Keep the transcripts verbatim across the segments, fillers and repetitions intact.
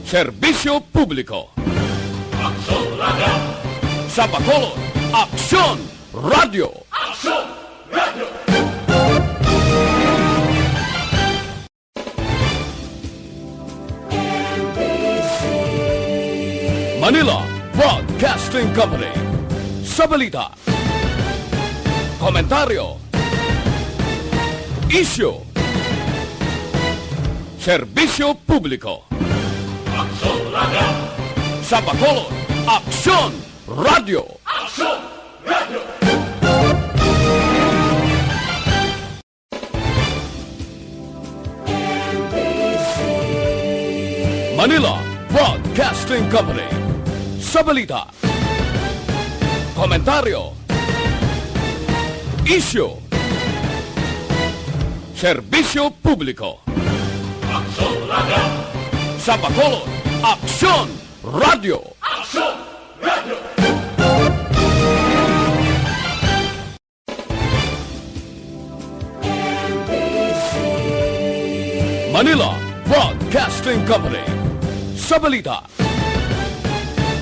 Serbisyo Publiko. Aksyon Radio! Sa Bacolod, Aksyon Radio! Aksyon Radio! Manila Broadcasting Company. Sa balita, komentaryo, isyu, serbisyo publiko. Aksyon Radio! Sa Bacolod, Aksyon Radio! Aksyon Radio! Manila Broadcasting Company. Sa balita, komentaryo, isyu, serbisyo publiko. Aksyon Radio! Sa Bacolod, Aksyon Radio! Aksyon Radio! Manila Broadcasting Company. Sa balita,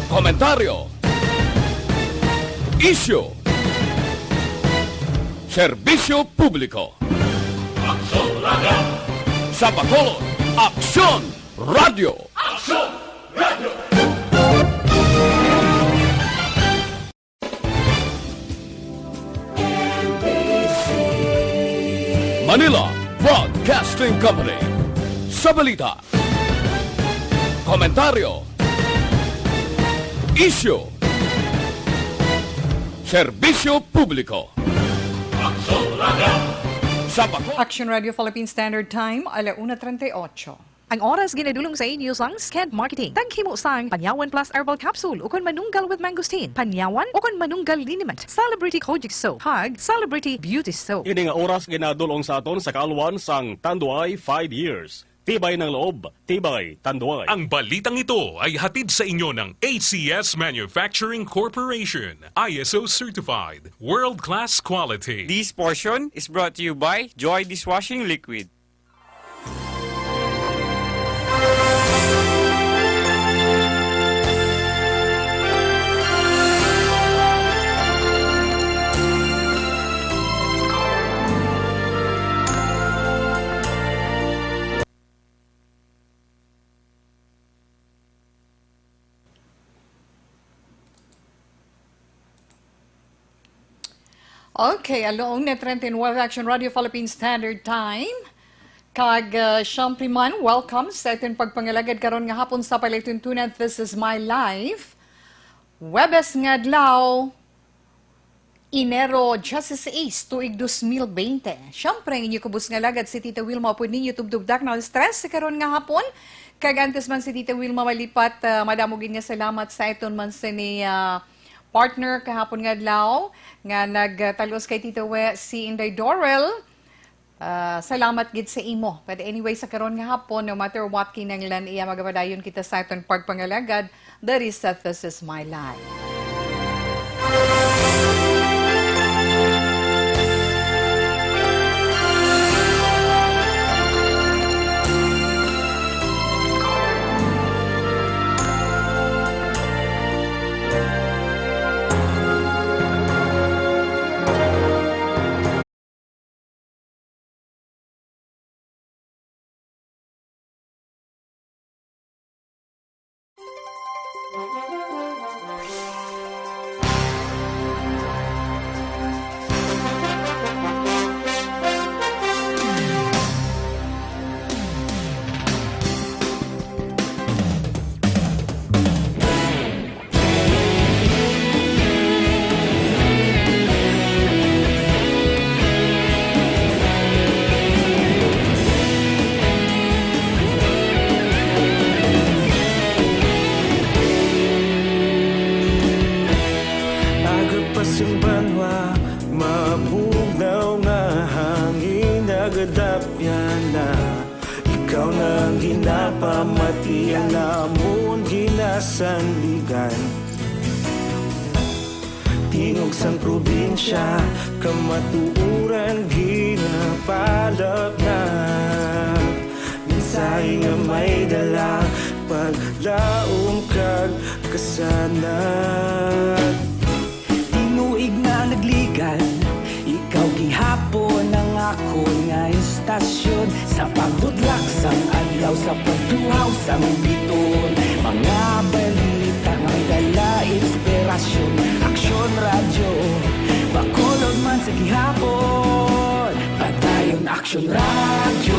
komentaryo, isyu, serbisyo publiko. Aksyon Radio! Sa Bacolod, Aksyon Radio! Aksyon Radio! Manila Broadcasting Company. Sa balita, komentaryo, isyu, serbisyo publiko. Aksyon Radio! Sa Baco- Action Radio Philippine Standard Time, ala una treinta y ocho. Ang oras ginadulong sa inyo sang Sked Marketing. Taghimo sang Panyawan Plus Herbal Capsule ukon Manunggal with Mangosteen, Panyawan ukon Manunggal Liniment, Celebrity Kojic Soap, kag Celebrity Beauty Soap. Ini nga oras ginadulong sa aton sa kaalwan sang Tanduay five years. Tibay ng loob, tibay Tanduay. Ang balitang ito ay hatid sa inyo ng A C S Manufacturing Corporation, I S O certified, world-class quality. This portion is brought to you by Joy Dishwashing Liquid. Okay, alas una treinta y nueve, Action Radio Philippine Standard Time. Kag, uh, syempre man, welcome sa aton pagpangalagad karon nga hapon sa palatuntunan This Is My Life. Huwebes nga adlaw, Enero dieciséis, tuig dos mil veinte. Siyempre, ang inyo kubos nga alagad, si Tita Wilma, upod ninyo tubtob dakna stress sa karon nga hapon. Kag antes man si Tita Wilma malipat, ah, madamo gid nga salamat sa aton man sini, ah, partner kahapon nga adlaw nga nagtalos kay Tita We, si Inday Dorel. Ah, salamat gid sa imo. But anyway, sa karon nga hapon, no matter what kinahanglan, iya magapadayon kita sa aton pagpangalagad. That is, uh, This Is My Life. Aga pa sing banwa, mabugnaw nga hangin nagadapyan na. Ikaw na ang ginapamati, ang amon ginasandigan. Tingog sang probinsya, kamatuoran ginapalapnap. Mensahe nga may dala, Paglaom kag kasanag. Tinuig na nagligad, ikaw gihapon ang akon nga istasyon. Sa pagbudlak sang adlaw, sa pagtuhaw sang bituon, mga balita nga may dala inspirasyon. Aksyon Radyo, Bacolod man sa gihapon. Padayon Aksyon Radyo,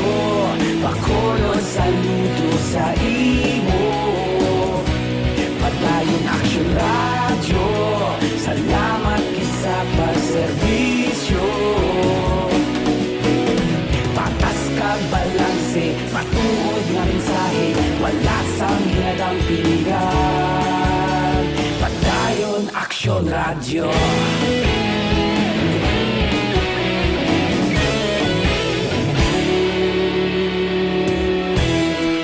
Bacolod, saludo sa imo. Padayon Aksyon Radyo, salamat gid sa pagserbisyo. Patas kag balanse, matuod nga mensahe, wala sang hinadang piligan. Padayon Aksyon Radyo.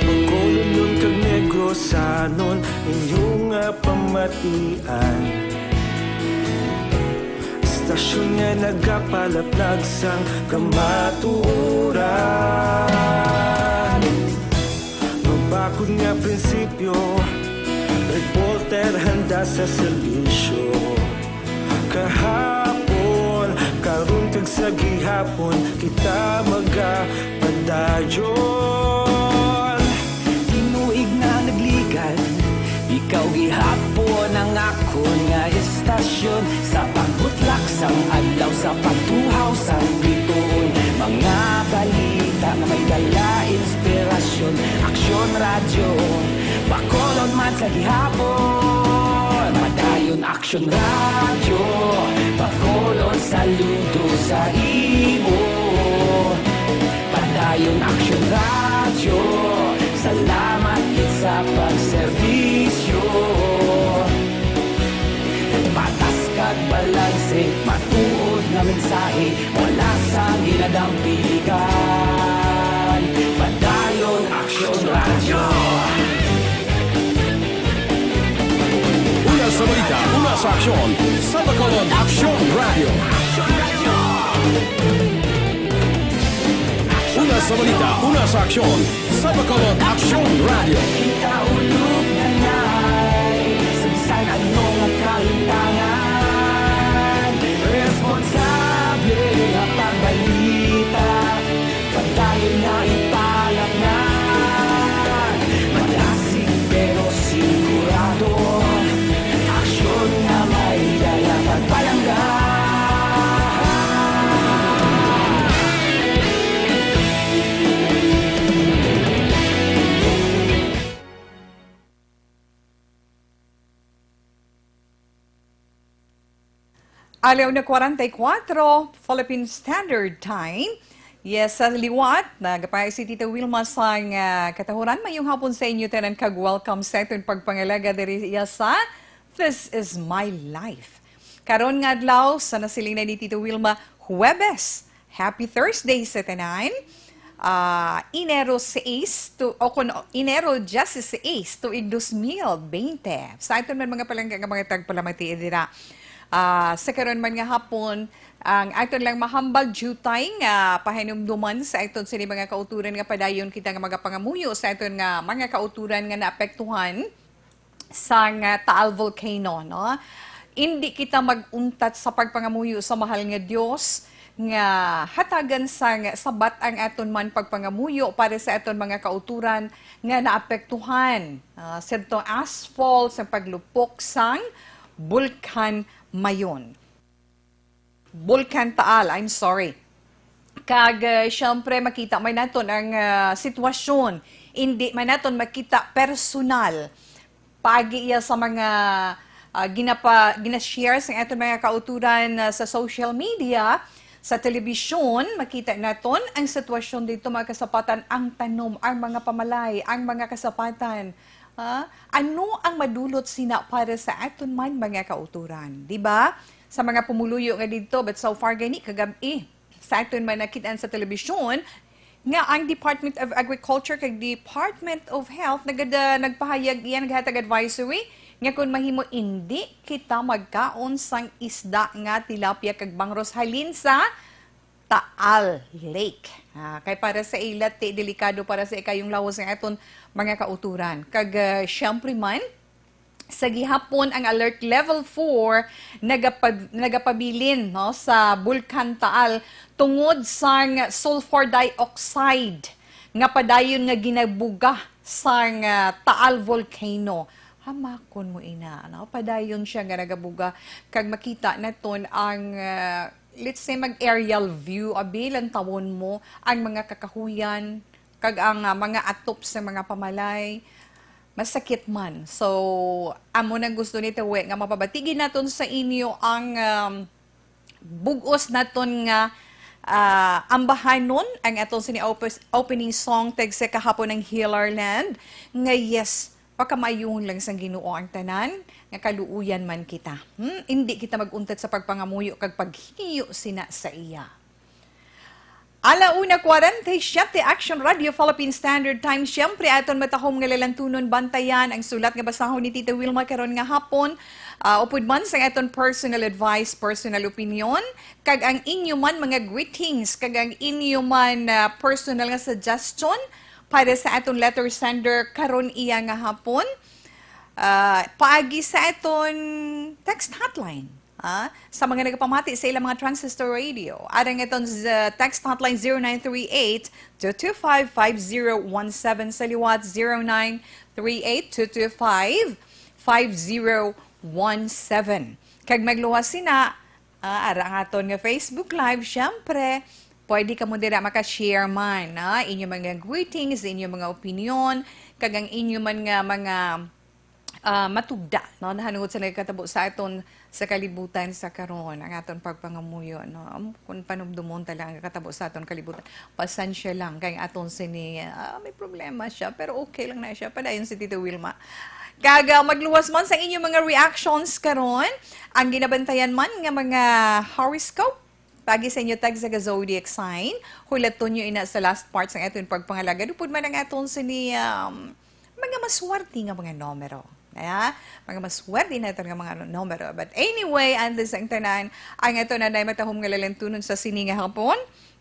Bacolodnon kag Negrosanon, inyo nga pamatian. Istasyon nga nagapalaplag sang kamatuoran. Mabakod nga prinsipyo, reporter handa sa serbisyo. Kahapon, karon kag sa gihapon, kita magapadayon. Tinuig na nagligad, ikaw gihapon ang akon nga istasyon. Sa pagbutlak sang adlaw, sa pagtuhaw sang bituon, mga balita nga may dala inspirasyon. Aksyon Radyo, Bacolod man sa gihapon. Padayon Aksyon Radyo, Bacolod, saludo sa imo. Padayon Aksyon Radyo, salamat gid sa pagserbisyo. Patas kag balanse, matuod nga mensahe, wala sang ginadang piligan. Padayon Aksyon Radyo. Una sa balita, una sa aksyon, sa Bacolod Aksyon Radyo. Una sa balita, una sa aksyon, sa Bacolod Aksyon Radyo. Kita ulog na nay, sa bisan ano nga kalintangan, responsable nga pagbalita. Padayon nga ipalatngan, madasig pero sigurado. Aksyon nga may dala pagpalangga. Aliw na kwarenta y kuatro, Philippine Standard Time. Yes, sa liwat, nagapahay si Tita Wilma sang, ah, katahuran. Mayong hapon sa inyo tanan kag welcome sa aton pagpangalaga diri iya sa This Is My Life. Karon nga adlaw, sa nasilingan ni Tita Wilma, Huwebes. Happy Thursday sa tanan. Ah, Enero sais to, o kun Enero diyesisais, tuig dos mil bente. Sa aton man mga palangga nga mga tagpalamati dira. Ah, sa karon man nga hapon, ang aton lang mahambal diutay nga pahinumduman sa aton sini mga kauturan nga padayon kita nga magapangamuyo sa aton nga mga kauturan nga naapektuhan sang, ah, Taal Volcano, no? Indi kita mag-untat sa pagpangamuyo sa mahal nga Dios nga hatagan sang sabat ang aton man pagpangamuyo para sa aton mga kauturan nga naapektuhan, ah, sadto ashfall sa paglupok sang Bulkan Mayon. Bulkan Taal, I'm sorry. Kag, uh, syempre, makita man naton ang, uh, sitwasyon. Indi man naton makita personal. Paagi iya sa mga, uh, ginapa-, ginashare sa aton mga kauturan, uh, sa social media, sa telebisyon, makita naton ang sitwasyon dito, mga kasapatan, ang tanom, ang mga pamalay, ang mga kasapatan. Ha? Ano ang madulot sina para sa aton man mga kauturan? Di ba? Sa mga pumuluyo nga didto, but so far gani kagab-i, sa aton man nakit-an sa telebisyon, nga ang Department of Agriculture kag Department of Health nagada-, nagpahayag iya, naghatag advisory nga kung mahimo, indi kita magkaon sang isda nga tilapia kag bangros halin sa Taal Lake. Ah, kay para sa ila, ti, delikado para sa ikayong lawas ang aton mga kauturan. Kag, ah, siyempre man, sa gihapon ang alert level four nagapab-, nagapabilin, no, sa Bulkan Taal tungod sang sulfur dioxide nga padayon nga ginabuga sang, ah, Taal Volcano. Hamakon mo ina, no? Padayon siya nga nagabuga kag makita naton ang, ah, let's say, mag aerial view, abi, lantawon mo ang mga kakahuyan kag ang, ah, mga atop sa mga pamalay. Masakit man. So, amo nang gusto ni Tawi nga mapabatigi naton sa inyo ang, um, bug-os naton nga, ah, ambahanon ang aton sini opus-, opening song tag sa kahapon ang Healer Land, nga yes, pakamayungon lang sang Ginoo ang tanan, nga kaluoyan man kita. Hmm? Indi kita mag-untat sa pagpangamuyo kag paghinyo sina sa iya. Ala una kwarenta y siyete, Action Radio Philippine Standard Time. Siyempre, aton matahom nga lalantunon, bantayan ang sulat nga basahon ni Tita Wilma karon nga hapon. Ah, upod man sa aton personal advice, personal opinion, kag ang inyo man mga greetings, kag ang inyo man, ah, personal nga suggestion para sa aton letter sender karon iya nga hapon, ah, paagi sa aton text hotline. Ah, sa mga nagapamati sa ilang mga transistor radio, arang iton sa text hotline zero nine three eight, two two five, five zero one seven, sa liwat zero nine three eight, two two five, five zero one seven. Kag magluwas sina, ah, ara ang aton nga Facebook Live, syempre, pwede kamo dira maka-share man, ah, inyo mga greetings, inyo mga opinion, kag ang inyo man nga mga ah, matugda, no, nahanungod sa nagakatabo sa aton sa kalibutan sa karon, ang aton pagpangamuyo, no? Am, kung panumdumon ta lang ang katabo sa aton kalibutan, pasensya lang kay aton sini, ah, may problema siya, pero okay lang na siya. Padayon si Tita Wilma. Kag, ah, magluwas man sa inyong mga reactions karon, ang ginabantayan man nga mga horoscope, pagi sa inyo tag sa zodiac sign, hulaton nyo ina sa last part sang aton pagpangalagad. Upod man ang aton sini, um, mga maswerte nga mga numero. Ah, mga maswerte naton nga mga numero. But anyway, antes ang tanan, ang aton na matahom nga lalantunon sa sini nga hapon.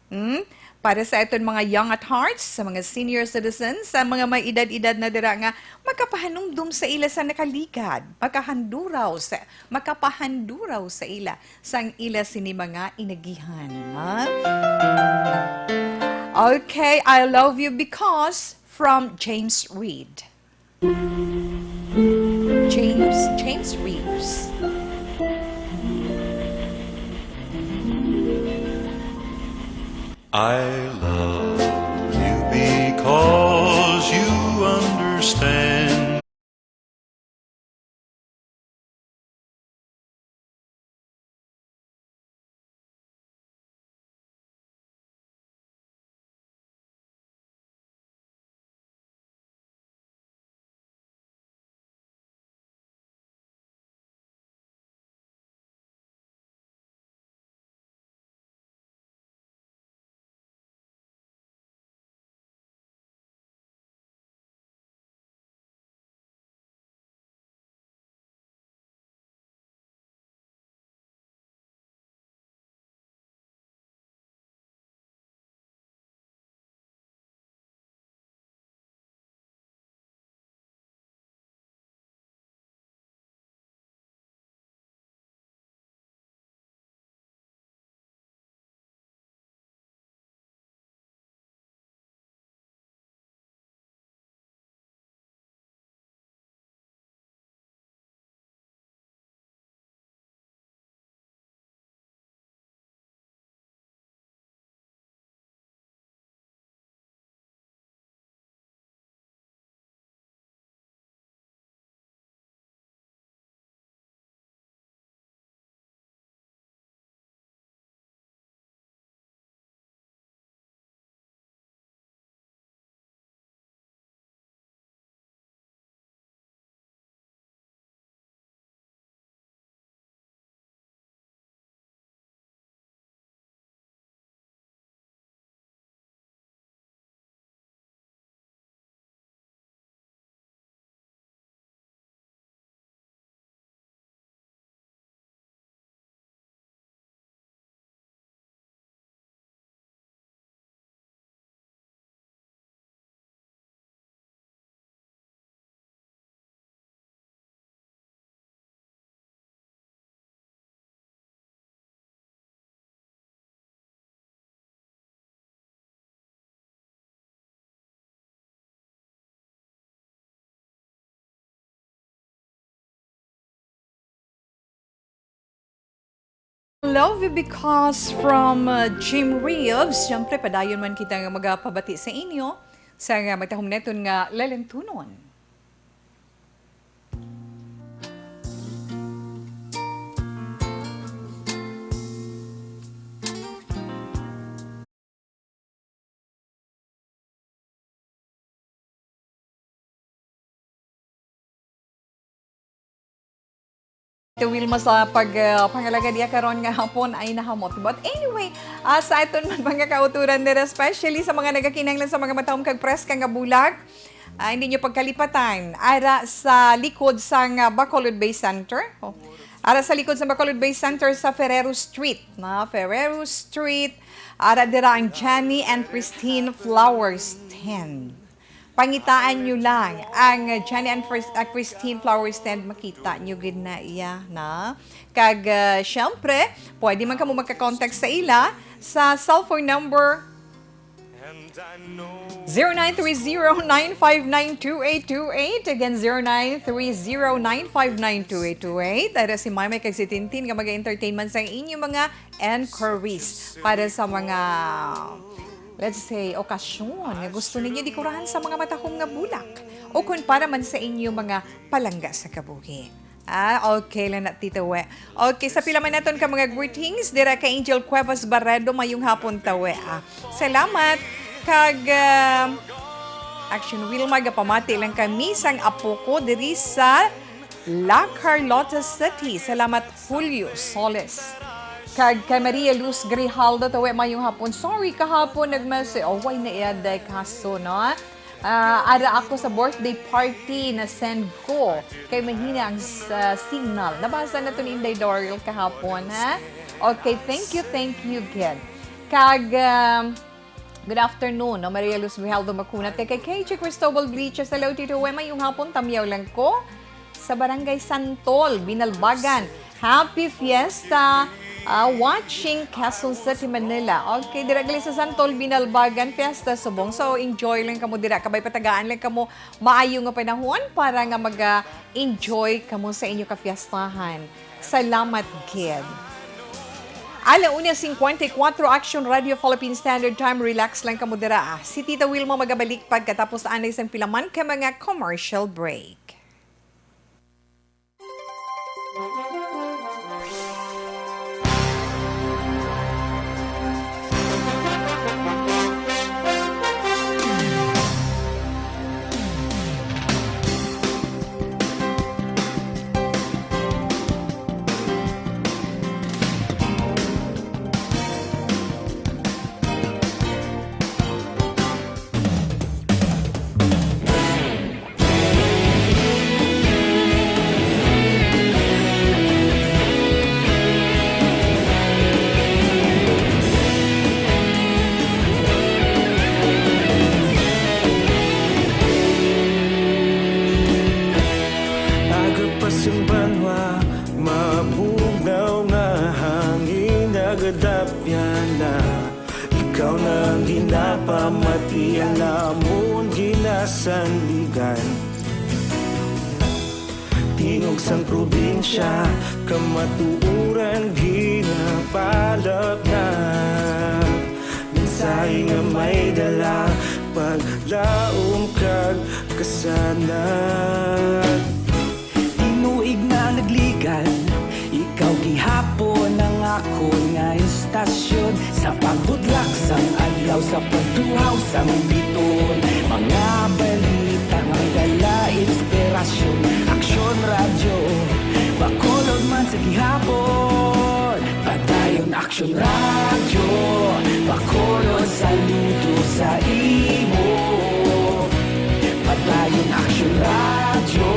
Hmm? Para sa aton mga young at hearts, sa mga senior citizens, sa mga may edad-edad na dira nga makapahanumdom sa ila sa nakaligad, makahanduraw sa, makapahanduraw sa ila sang ila sini mga inagihan, ha? Okay, I Love You Because from James Reid. James, James Reeves. I love you because you understand. Love You Because from, uh, Jim Reeves. Siyempre, padayon man kita nga magapabati sa inyo sa nga matahom neton nga lalentunon. Tita Wilma sa pag, ah, pangalaga niya karon nga hapon ay nahamot. But anyway, ah, sa aton man mga kauturan dira, especially sa mga nagakinahanglan sa mga matahom kag preska nga bulak, ah, hindi nyo pagkalipatan. Ara sa likod sang, ah, Bacolod Bay Center. Oh. Ara sa likod sa Bacolod Bay Center sa Ferrero Street, na Ferrero Street. Ara dira ang Jenny and Christine Flower Stand. Pangitaan nyo lang ang Jenny and Fris-, uh, Christine Flower Stand. Makita nyo gid na iya, na. Kag, uh, syempre, pwede man kamo magka-contact sa ila sa cellphone number zero nine three zero nine five nine two eight two eight. Again, zero nine three zero nine five nine two eight two eight. Ara si Maymay kag si Tintin nga mag-entertainment sa inyong mga enquiries para sa mga, let's say, okasyon nga gusto ninyo dekorahan sa mga matahom nga bulak o kung para man sa inyo mga palangga sa kabuhi. Ah, okay lang na, Tito We. Okay, sa pila man naton ka mga greetings, dira kay Angel Cuevas Barredo, mayong hapon, Tawe. Ah, salamat. Kag, ah, Action Wilma, gapamati lang kami sang apo ko diri sa La Carlota City. Salamat, Julio Soles. Kag kay Maria Luz Grijaldo, Tawe, mayong hapon. Sorry, kahapon nag-message. Oh, why na iya, day, kaso, no? Ah, ara ako sa birthday party na send ko. Kay mahina ang s-, ah, signal. Nabasa na to ni Inday Doral kahapon, ha? Okay, thank you, thank you, gid. Kag, um, good afternoon, no, Maria Luz Grijaldo Macuna. Te kay K J Cristobal Bliches, hello, Tito Wema, yung hapon, tamyaw lang ko. Sa Barangay Santol, Binalbagan. Happy Fiesta, ah, watching Quezon City, Manila. Okay, dira gali sa Santol, Binalbagan, Fiesta Subong. So, enjoy lang kamo dira. Kabay patagaan lang kamo maayo nga panahon para nga mag, ah, enjoy kamo sa inyo kafiestahan. Salamat gid. Ala una cincuenta y cuatro, Action Radio Philippine Standard Time. Relax lang kamo dira, ah. Si Tita Wilma magabalik pagkatapos anay sang pila man ka mga commercial break. Agapas ang banwa, mabugnaw nga hangin, nagadapyan na. Ikaw na ang ginapamatian, amon ginasandigan. Tingog sang probinsya, kamatuoran ginapalapnap. Mensahe nga may dala, paglaom kag kasanag. Tinuig na nagligan, ikaw gihapon ang akon nga istasyon. Sa pagbudlak sang adlaw, sa pagtuhaw sang biton, mga balita nga dala inspirasyon. Aksyon Radyo, Bacolod man sa gihapon. Padayon Aksyon Radyo, Bacolod, saludo sa imo. Padayon Aksyon Radyo,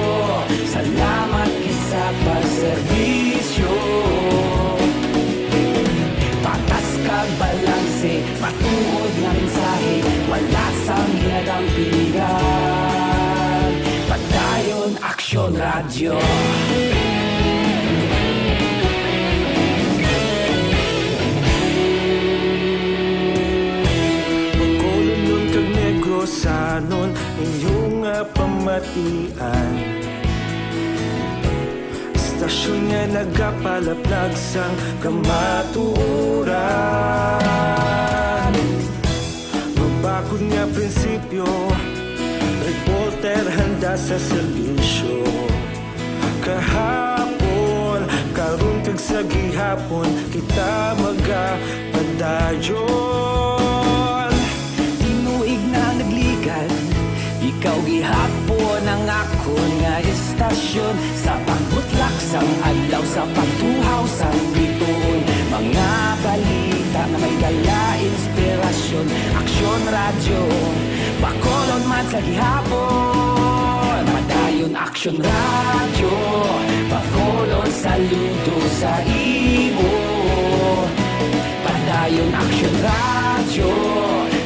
salamat gid sa pagserbisyo. Patas kag balanse, matuod nga mensahe, wala sang ginadampingan. Padayon Aksyon Radyo. Bacolodnon kag Negrosanon, inyo nga pamatian. Istasyon nga nagapalaplag sang kamatuoran. Mabakod nga prinsipyo, reporter handa sa serbisyo. Kahapon, karon kag sa gihapon, kita magapadayon. Tinuig na nagligad, ikaw gihapon ang akon nga istasyon. Sa pagbutlak sang adlaw, sa pagtuhaw sang bituon, mga balita nga may dala inspirasyon. Aksyon Radyo, Bacolod man sa gihapon. Padayon Aksyon Radyo, Bacolod saludo sa imo. Padayon Aksyon Radyo,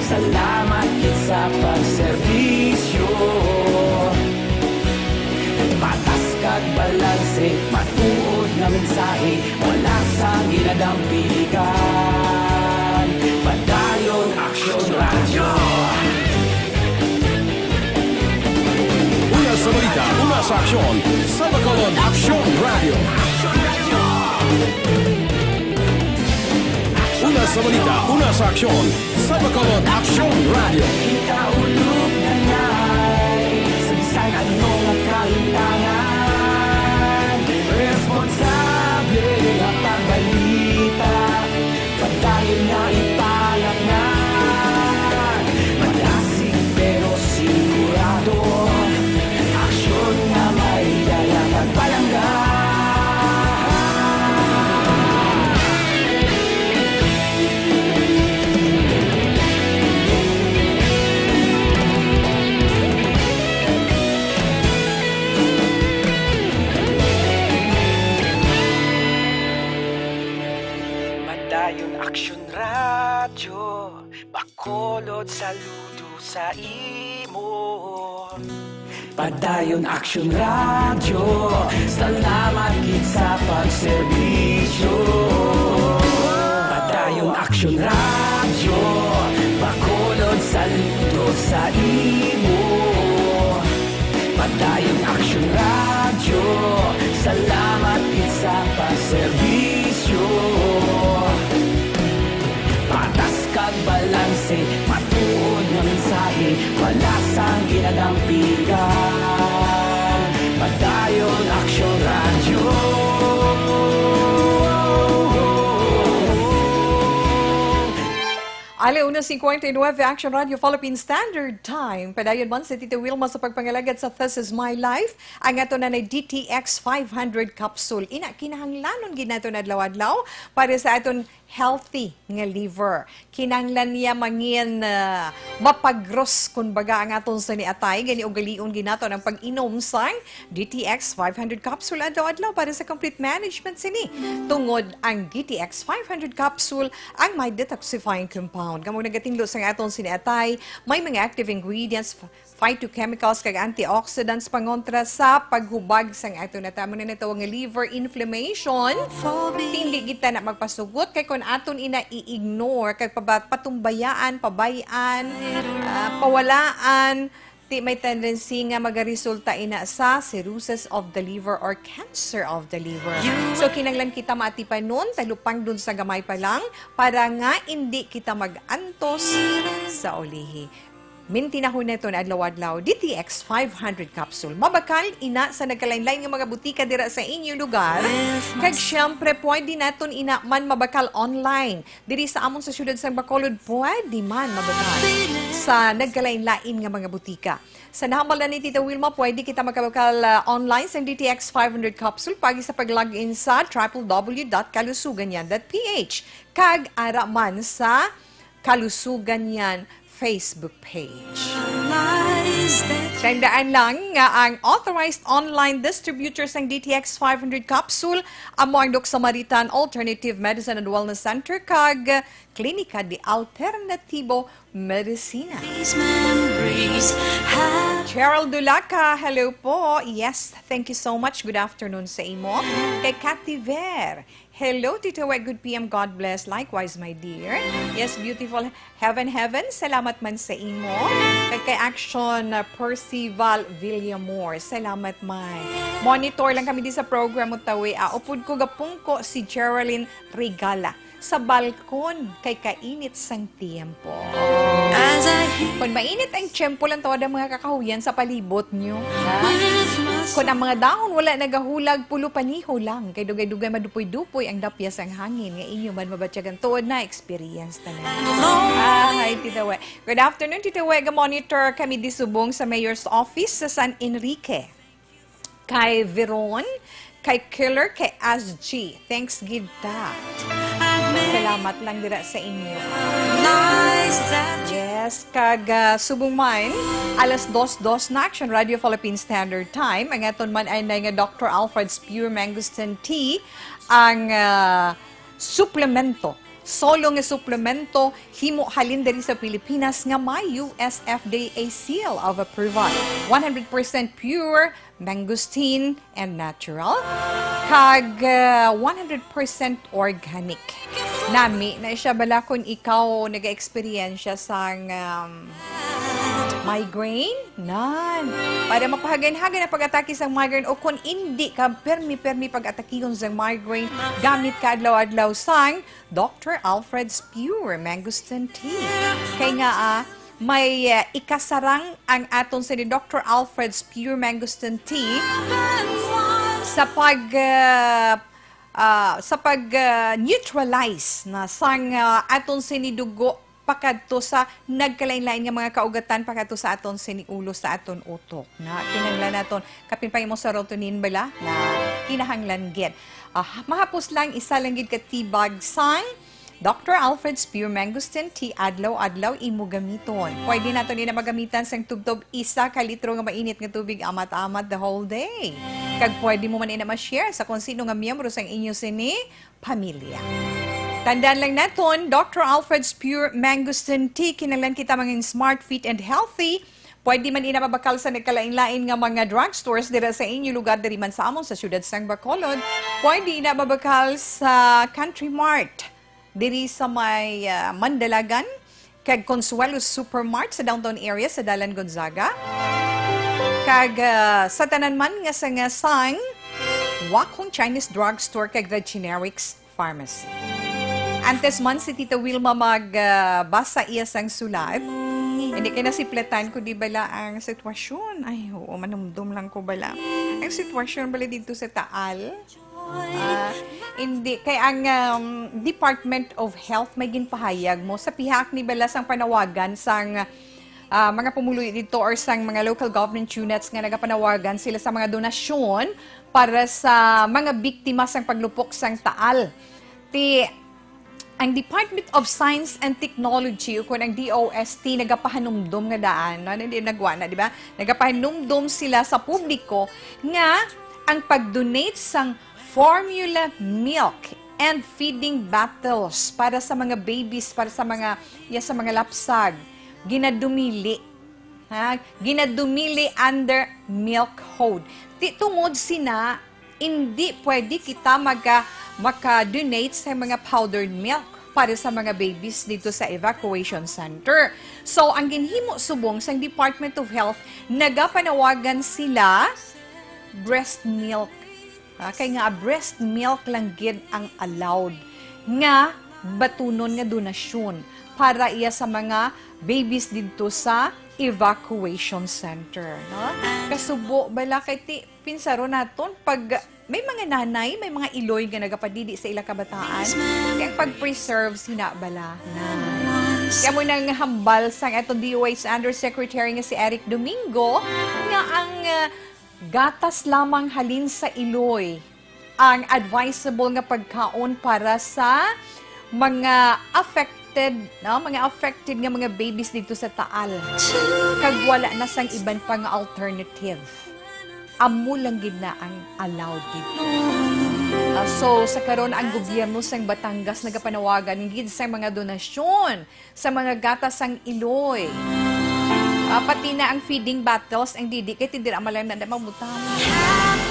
salamat gid sa pagserbisyo. Patas kag balanse, matuod nga mensahe, wala sang ginadampigan. Padayon Aksyon Radyo. Una sa balita, una sa aksyon, sa Bacolod Aksyon Radyo. Una sa balita, una sa aksyon, sa Bacolod Aksyon Radyo. Kita ulog na nay, sa bisan ano nga kahintangan, responsable nga pagbalita, padayon nga ipalatnan. Madasig pero sigurado, aksyon nga may dala kag palangga. Padayon Aksyon Radyo, Bacolod saludo sa imo. Padayon Aksyon Radyo, salamat gid sa pagserbisyo. Padayon Aksyon Radyo, Bacolod saludo sa imo. Padayon Aksyon Radyo, salamat gid sa pagserbisyo. Patas kag balanse, matuod nga mensahe, wala sang ginadampigan. Padayon Aksyon Radyo. Ala una cincuenta y nueve, Action Radio Philippine Standard Time. Padayon man si Tita Wilma sa pagpangalagad sa This Is My Life. Ang ato na ni D T X five hundred capsule. Ina, kinahanglanon gid nato na adlaw-adlaw para sa aton healthy nga liver. Kinahanglan niya mangin, ah, mapagros, kun baga, ang aton sini atay. Gani, ugalion gid naton ang pag-inom sang D T X five hundred capsule adlaw-adlaw para sa complete management sini. Tungod ang D T X five hundred capsule ang may detoxifying compound. Kamo nagatinlo sang aton sini atay, may mga active ingredients, phytochemicals kag antioxidants pangontra sa paghubag sang aton atay. Amo na natawag nga liver inflammation. Hindi kita na magpasugot kay kung aton ina i-ignore kag paba-, patumbayaan, pabay-an, ah, pawalaan, ti may tendency nga magaresulta ina sa cirrhosis of the liver or cancer of the liver. So, kinahanglan kita maatipanon, talupangdon sa gamay pa lang para nga indi kita mag-antos sa ulihi. Mintinahon naton adlaw-adlaw, D T X five hundred capsule. Mabakal ina sa nagkalain-lain nga mga butika dira sa inyo lugar. Kag siyempre, pwede naton ina man mabakal online. Diri sa amon sa siyudad sang Bacolod, pwede man mabakal sa nagkalain-lain nga mga butika. Sa nahambal na ni Tita Wilma, pwede kita makabakal, ah, online sa D T X five hundred capsule pagi sa pag-log in sa triple W dot kalusuganyan dot P H kag ara man sa Kalusugan Yan Facebook page. Tandaan lang nga ang authorized online distributor sang D T X five hundred capsule amo ang Doc Samaritan Alternative Medicine and Wellness Center kag Klinika de Alternativo Medicina. These memories have Cheryl Dulaca, hello po. Yes, thank you so much. Good afternoon sa imo. Kay Cathy Ver, Hello, Tita Wek. Good P M. God bless. Likewise, my dear. Yes, beautiful. Heaven, heaven. Salamat man sa imo. Kag kay Action, uh, Percival Villamor. Salamat man. Monitor lang kami di sa program mo, Tawi. Ah, upod ko gapungko si Geraldine Regala sa balkon kay kainit sang tiyempo. As I hear Kung mainit ang tiyempo, lang tawad ang mga kakahuyan sa palibot nyo. Ha? Kung ang mga dahon wala nagahulag, pulo paniho lang. Kay dugay-dugay madupoy-dupoy ang dapyas ang hangin nga inyo man mabatyagan tuod na experience tanan. Ahay, Tita We. Good afternoon, Tita We. Ga-monitor kami di subong sa Mayor's Office sa San Enrique. Kay Veron, kay Killer, kay S G. Thanks gid ta. Salamat lang dira sa inyo. Yes, kag, ah, subong man, alas dos dos na, Action Radio Philippine Standard Time. Ang aton man ay na nga Doctor Alfred's Pure Mangosteen Tea, ang, ah, suplemento. Solo nga suplemento, himo halin diri sa Pilipinas nga may U S F D A seal of approval. One hundred percent pure, mangosteen, and natural. Kag, ah, one hundred percent organic. Nami na siya bala kung ikaw nag-eksperyensya sang, um, migraine? Nan. Para mapahagan-hagan ang pag-atake sang migraine o kung indi ka permi-permi pag-atakihon sang migraine, gamit ka adlaw-adlaw sang Doctor Alfred's Pure Mangosteen Tea. Kay nga, ah, may, ah, ikasarang ang aton sini Doctor Alfred's Pure Mangosteen Tea sa pag, ah, ah, sa pag, ah, neutralize na sang, ah, aton sini dugo pakadto sa nagkalain-lain nga mga kaugatan, pakadto sa aton sini ulo, sa aton utok. Na kinahanglan naton, kapin pa imo serotonin bala, na kinahanglan gid. Ah, mahapos lang, isa lang gid ka tibag sang Doctor Alfred's Pure Mangosteen Tea adlaw-adlaw imo gamiton. Pwede nato ni na magamitan sang tubtob isa ka litro nga mainit nga tubig amat-amat the whole day. Kag pwede mo man ina ma-share sa kung sino nga miyembro sang inyo sini pamilya. Tandaan lang naton, Doctor Alfred's Pure Mangosteen Tea, kinahanglan kita mangin smart, fit, and healthy. Pwede man ina mabakal sa nagkalain-lain nga mga drugstores dira sa inyo lugar, diri man sa amon sa siyudad sang Bacolod. Pwede ina mabakal sa Country Mart diri sa may, ah, Mandalagan, kag Consuelo Supermart sa downtown area sa Dalan Gonzaga, kag, ah, sa tanan man nga sanga sang Wakhong Chinese Drugstore kag The Generics Pharmacy. Antes man si Tita Wilma mag, ah, basa iya sang sulat, hindi kay nasiplatan ko di bala ang sitwasyon. Ay, oo, manumdom lang ko bala. Ang sitwasyon bala dito sa Taal, ah, hindi. Kay ang, um, Department of Health may ginpahayag mo sa pihak ni bala sang panawagan sang, ah, mga pumuluyo dito or sang mga local government units nga nagapanawagan sila sa mga donasyon para sa mga biktima sang paglupok sang Taal. Ti, ang Department of Science and Technology, o kun ang D O S T, nagapahanumdom nga daan, no? Hindi nagwa na, di ba? Nagapahanumdom sila sa publiko nga ang pag-donate sang formula milk and feeding bottles para sa mga babies, para sa mga, ya, sa mga lapsag, ginadumili. Ha? Ginadumili under milk code. Ti, tungod sina, hindi pwede kita maga-, maka-donate sa mga powdered milk para sa mga babies dito sa evacuation center. So, ang ginhimo subong sang Department of Health, nagapanawagan sila breast milk. Ah, kay nga breast milk lang gid ang allowed nga batunon nga donasyon para iya sa mga babies didto sa evacuation center, no? Kasubo bala kay ti, pinsaron naton pag may mga nanay, may mga iloy nga nagapadidi sa ilang kabataan, kay pag-preserve sina bala na. Kaya mo nang hambal sang aton D O H Undersecretary nga si Eric Domingo nga ang, ah, gatas lamang halin sa iloy ang advisable nga pagkaon para sa mga affected, no? Mga affected nga mga babies dito sa Taal. Kag wala na sang iban pa nga alternative. Amo lang gid na ang allowed dito. Ah, so, sa karon, ang gobyerno sang Batangas nagapanawagan gid sa mga donasyon sa mga gatas sang iloy. Pati na ang feeding bottles, ang didi, kay ti dira malam na mabutang.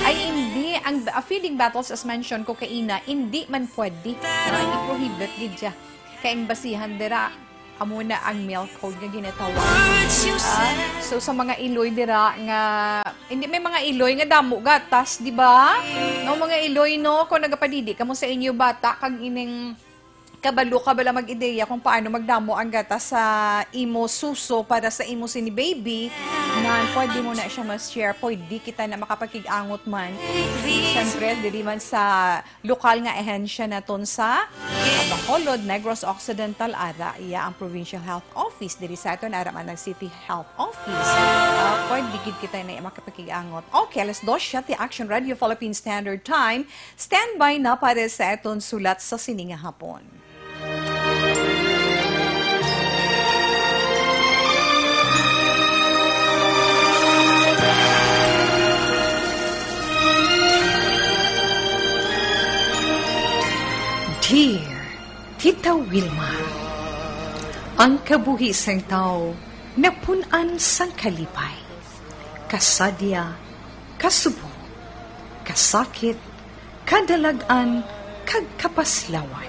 Ay, hindi. Ang, ah, feeding bottles, as mentioned ko kaina, hindi man pwede. Ah, i-prohibit gid siya. Kay ang basihan dira, amo na ang milk code nga ginatawag. Ah, so, sa mga iloy dira nga, hindi, may mga iloy nga damo gatas, di ba? No, mga iloy, no, kung nagapadidi kamo sa inyo bata, kag ining kabalo ka bala mag-ideya kung paano magdamo ang gatas sa imo suso para sa imo sini baby, na pwede mo na siya ma-share, pwede kita na makapakig-angot man. Siyempre, diri man sa lokal nga ahensya naton sa Bacolod, Negros Occidental, ara iya ang Provincial Health Office. Diri sa aton, ara man ang City Health Office. Ah, pwede gid kita na makapakig-angot. Okay, alas dos siya, the Action Radio Philippine Standard Time. Standby na para sa aton sulat sa sini nga hapon. Dear Tita Wilma, ang kabuhi sang tawo napun-an sang kalipay, kasadya, kasubong, kasakit, kadalag-an, kag kapaslawan.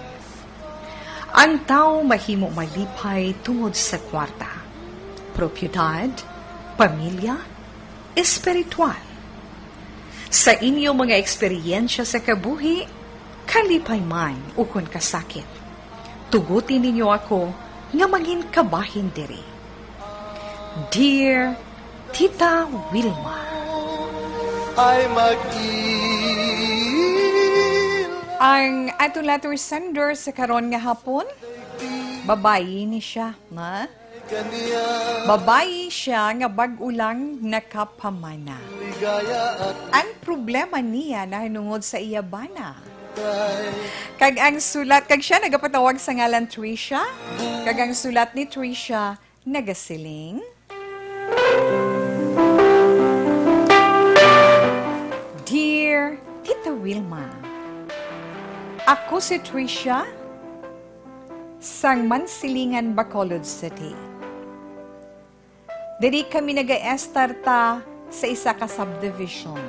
Ang tawo mahimo malipay tungod sa kwarta, propiedad, pamilya, espiritual. Sa inyo mga eksperyensya sa kabuhi, kalipay man ukon kasakit, tuguti ninyo ako nga mangin kabahin diri. Dear Tita Wilma. Ay mag-il- Ang aton letter sender sa karon nga hapon, babayi ni siya, na? Babayi siya nga bag-o lang nakapamana. Ang problema niya nahanungod sa iya bana. Kag ang sulat, kag siya nagapatawag sa ngalan Trisha. Kag ang sulat ni Trisha nagasiling, Dear Tita Wilma, ako si Trisha sang Mansilingan, Bacolod City. Diri kami nagaestar ta sa isa ka subdivision.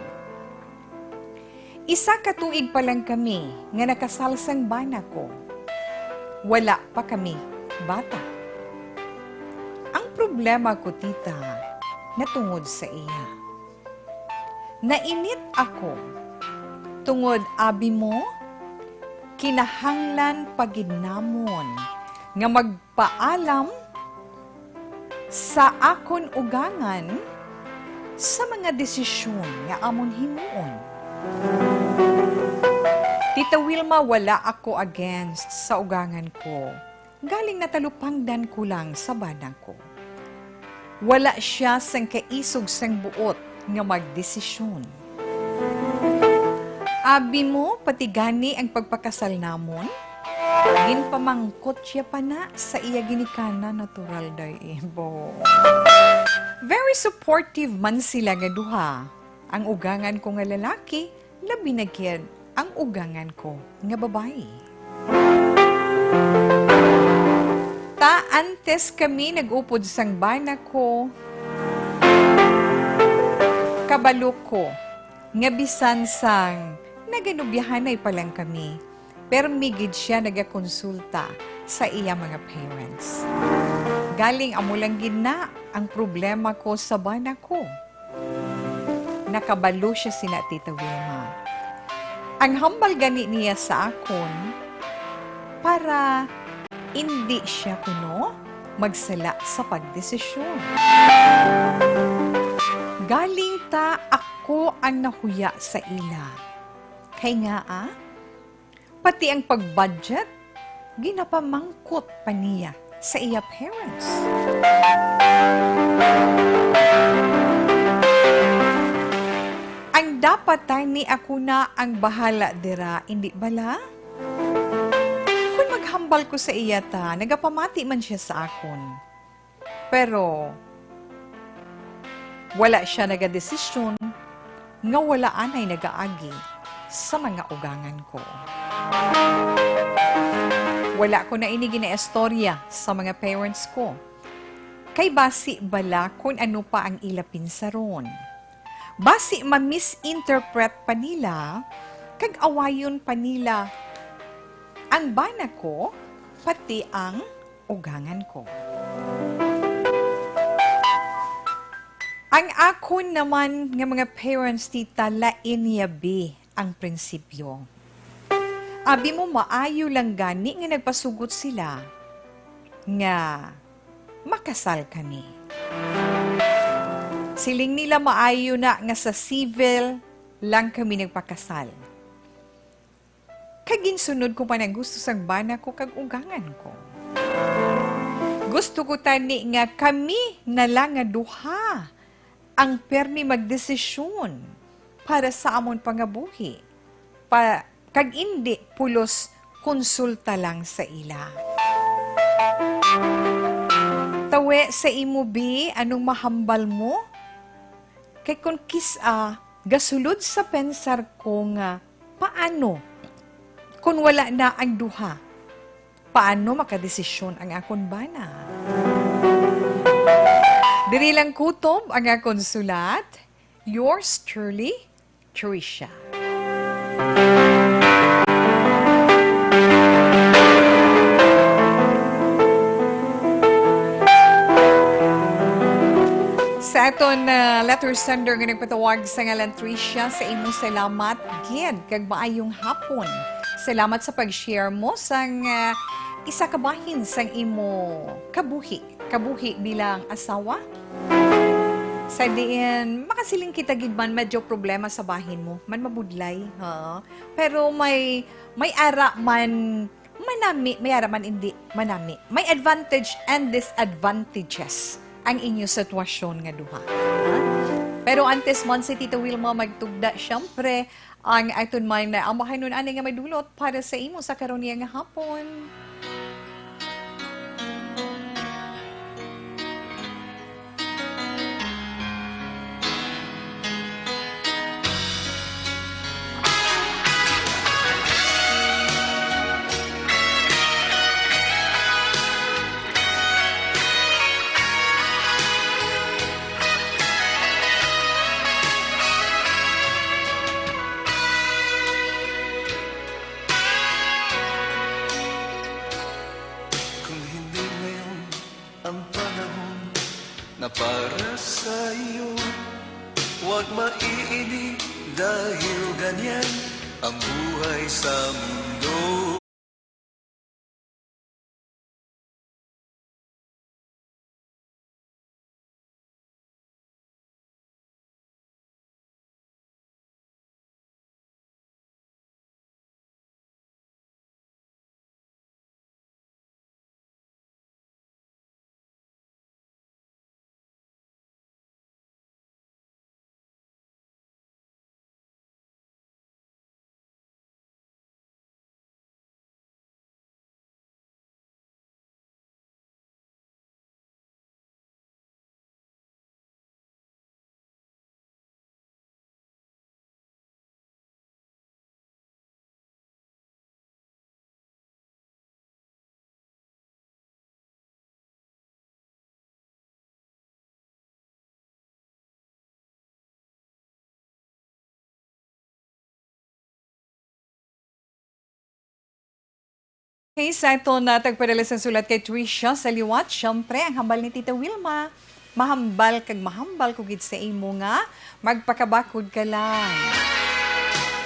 Isa ka tuig pa lang kami nga nakasal sang bana ko. Wala pa kami bata. Ang problema ko, tita, natungod sa iya. Nainit ako tungod abi mo, kinahanglan pa gid namon nga magpaalam sa akon ugangan sa mga desisyon nga amon himuon. Tita Wilma, wala ako against sa ugangan ko. Galing natalupangdan ko lang sa bana ko. Wala siya sang kaisog sang buot nga magdesisyon. Abi mo, pati gani ang pagpakasal namon, ginpamangkot siya pa na sa iya ginikanan, natural day ibo. Very supportive man sila nga duha. Ang ugangan ko nga lalaki, labi na gid ang ugangan ko nga babayi. Ta antes kami nag-upod sang bana ko, kabalo ko nga bisan sang naganobyahanay pa lang kami, permi gid siya nagakonsulta sa iya mga parents. Galing amo lang gid na ang problema ko sa bana ko. Nakabalo siya sina Tita Wilma. Ang hambal gani niya sa akon para indi siya kuno magsala sa pagdesisyon. Galing ta ako ang nahuya sa ila. Kay ngaa, pati ang pag-budget, ginapamangkot pa niya sa iya parents. Ang dapat tani ako na ang bahala dira, indi bala? Kung maghambal ko sa iya ta, nagapamati man siya sa akon. Pero wala siya nagadesisyon nga wala anay nagaagi sa mga ugangan ko. Wala ko na ini ginaistorya sa mga parents ko. Kay basi bala kun ano pa ang ila pinsaron. Basi ma-misinterpret pa nila, kag awayon pa nila ang bana ko, pati ang ugangan ko. Ang akon naman nga mga parents, tita, lain yabi ang prinsipyo. Abi mo, maayo lang gani nga nagpasugot sila nga makasal kami. Siling nila, maayo na nga sa civil lang kami nagpakasal. Kag ginsunod ko man ang gusto sang bana ko kag ugangan ko. Gusto ko tani nga kami na lang nga duha ang pirmi magdesisyon para sa amon pangabuhi, pa, kag indi pulos konsulta lang sa ila. Tawi sa imo, bi, anong mahambal mo? Kay kun kis-a, gasulod sa pensar ko nga, paano kun wala na ang duha? Paano makadesisyon ang akon bana? Diri lang kutob ang akon sulat. Yours truly, Trisha. Sa aton, ah, letter sender nga nagpatawag sa ngalan Trisha, sa imo salamat gid kag maayong hapon. Salamat sa pag-share mo sang, ah, isa ka bahin sang imo kabuhi, kabuhi bilang asawa. Sa diin, makasiling kita gid man medyo problema sa bahin mo, man mabudlay, ha? Pero may, may ara man manami, may ara man indi manami. May advantage and disadvantages ang inyo sitwasyon nga duha, ha? Pero antes man si Tita Wilma magtugda, syempre, ang aton man amahanon ani nga may dulot para sa imo sa karon niya nga hapon. Kung hindi ngayon ang panahon na para sa iyo, huwag maiinig dahil ganyan ang buhay sa mundo. Okay, sa aton na tagpadala sang sulat kay Trisha sa liwat, syempre, ang hambal ni Tita Wilma. Mahambal kag mahambal ko gid sa imo nga magpakabakod ka lang.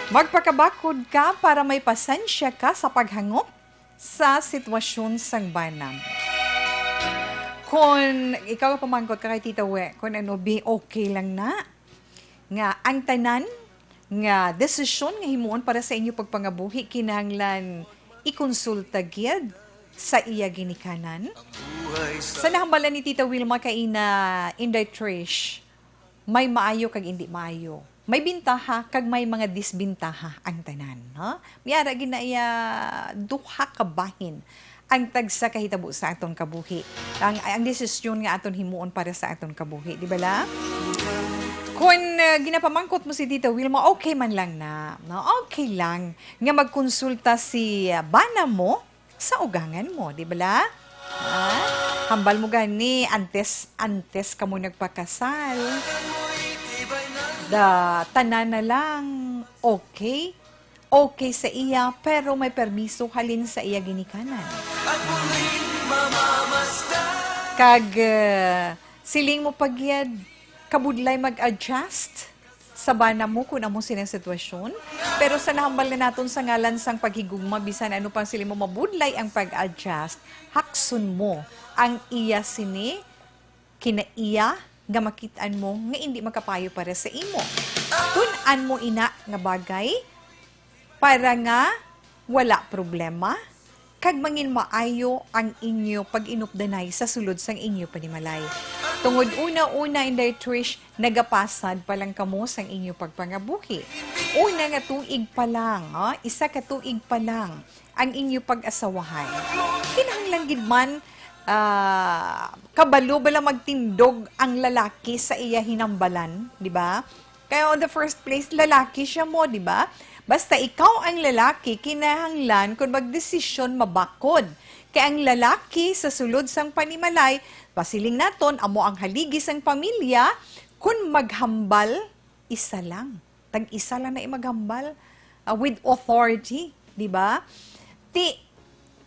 Magpakabakod ka para may pasensya ka sa paghangop sa sitwasyon sang bana mo. Kon ikaw pamangkot ka kay Tita We, kon ano, bi, okay lang na nga ang tanan nga desisyon nga himuon para sa inyo pagpangabuhi kinahanglan ikonsulta gid sa iya ginikanan? Sa nahambalan ni Tita Wilma kaina, Inday Trish, may maayo kag indi maayo. May bintaha kag may mga disbintaha ang tanan, ha? May ara gid na iya duha ka bahin ang tagsa ka hitabo sa aton kabuhi. Ang, ang desisyon nga aton himuon para sa aton kabuhi, di ba la? Kung, uh, ginapamangkot mo si Tita Wilma, okay man lang na, no? Okay lang nga magkonsulta si, uh, bana mo sa ugangan mo, di ba la? Ah, Hambal mo gani, antes, antes kamo nagpakasal, da, tanan na lang okay. Okay sa iya, pero may permiso halin sa iya ginikanan. Kag, eh, siling mo pa gid, kabudlay mag-adjust sa bana mo kun amo sini ang sitwasyon. Pero sa nahambal na naton sa ngalan sang paghigugma, bisan ano pang siling mo, mabudlay ang pag-adjust, hakson mo ang iya sini kinaiya nga makit-an mo nga indi makapayo para sa imo. Tun-an mo ina nga bagay para nga wala problema, kag mangin maayo ang inyo pag-inupdanay sa sulod sang inyo panimalay. Tungod una-una, Inday Trish, nagapasad pa lang kamo sang inyo pagpangabuhi. Una nga tuig pa lang, ah, isa ka tuig pa lang ang inyo pag-asawahan. Kinahanglan gid man, ah, kabalo bala magtindog ang lalaki sa iya hinambalan, di ba? Kaya on the first place, lalaki siya mo, di ba? Basta ikaw ang lalaki, kinahanglan kung magdesisyon, mabakod. Kay ang lalaki sa sulod sang panimalay, pasiling naton, amo ang haligi sang pamilya, kung maghambal, isa lang. Tag-isa lang na maghambal, ah, with authority, di ba? Ti,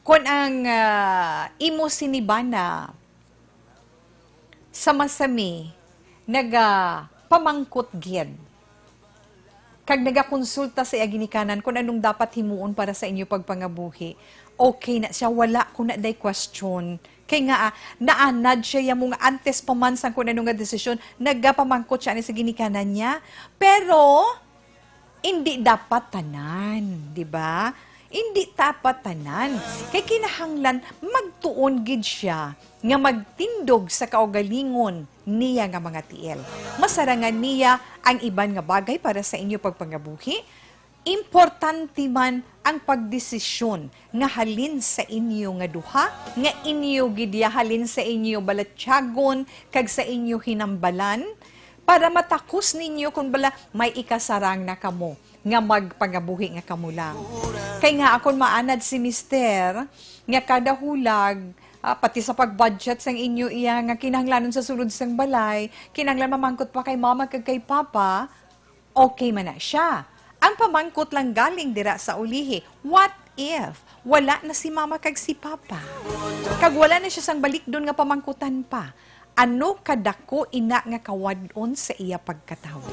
kung ang, ah, imo sini bana, sa masami, nagapamangkot gid. Kag nagakonsulta sa iya ginikanan kung anong dapat himuon para sa inyo pagpangabuhi. Okay na siya, wala ko na day question. Kay nga, ah, naanad siya ya mo nga antes pa man sang kung ano nga desisyon, nagapamangkot siya ani sa ginikanan niya. Pero, indi dapat tanan, di ba? Indi dapat tanan. Kay kinahanglan magtuon gid siya nga magtindog sa kaugalingon niya nga mga tiil. Masarangan niya ang iban nga bagay para sa inyo pagpangabuhi. Importante man ang pagdesisyon nga halin sa inyo nga duha, nga inyo gid ya halin sa inyo balatyagon kag sa inyo hinambalan, para matakos ninyo kon bala may ikasarang na kamo nga magpangabuhi nga kamo lang. Kay nga akon maanad si mister nga kada hulag, ah, pati sa pag-budget sang inyo iya nga kinahanglanon sa sulod sang balay, kinahanglan mamangkot pa kay mama kag kay papa, okay man na siya. Ang pamangkot lang galing dira sa ulihi, what if wala na si mama kag si papa? Kag wala na siya sang balikdon nga pamangkutan pa. Ano kadako ina nga kawad-on sa iya pagkatawo?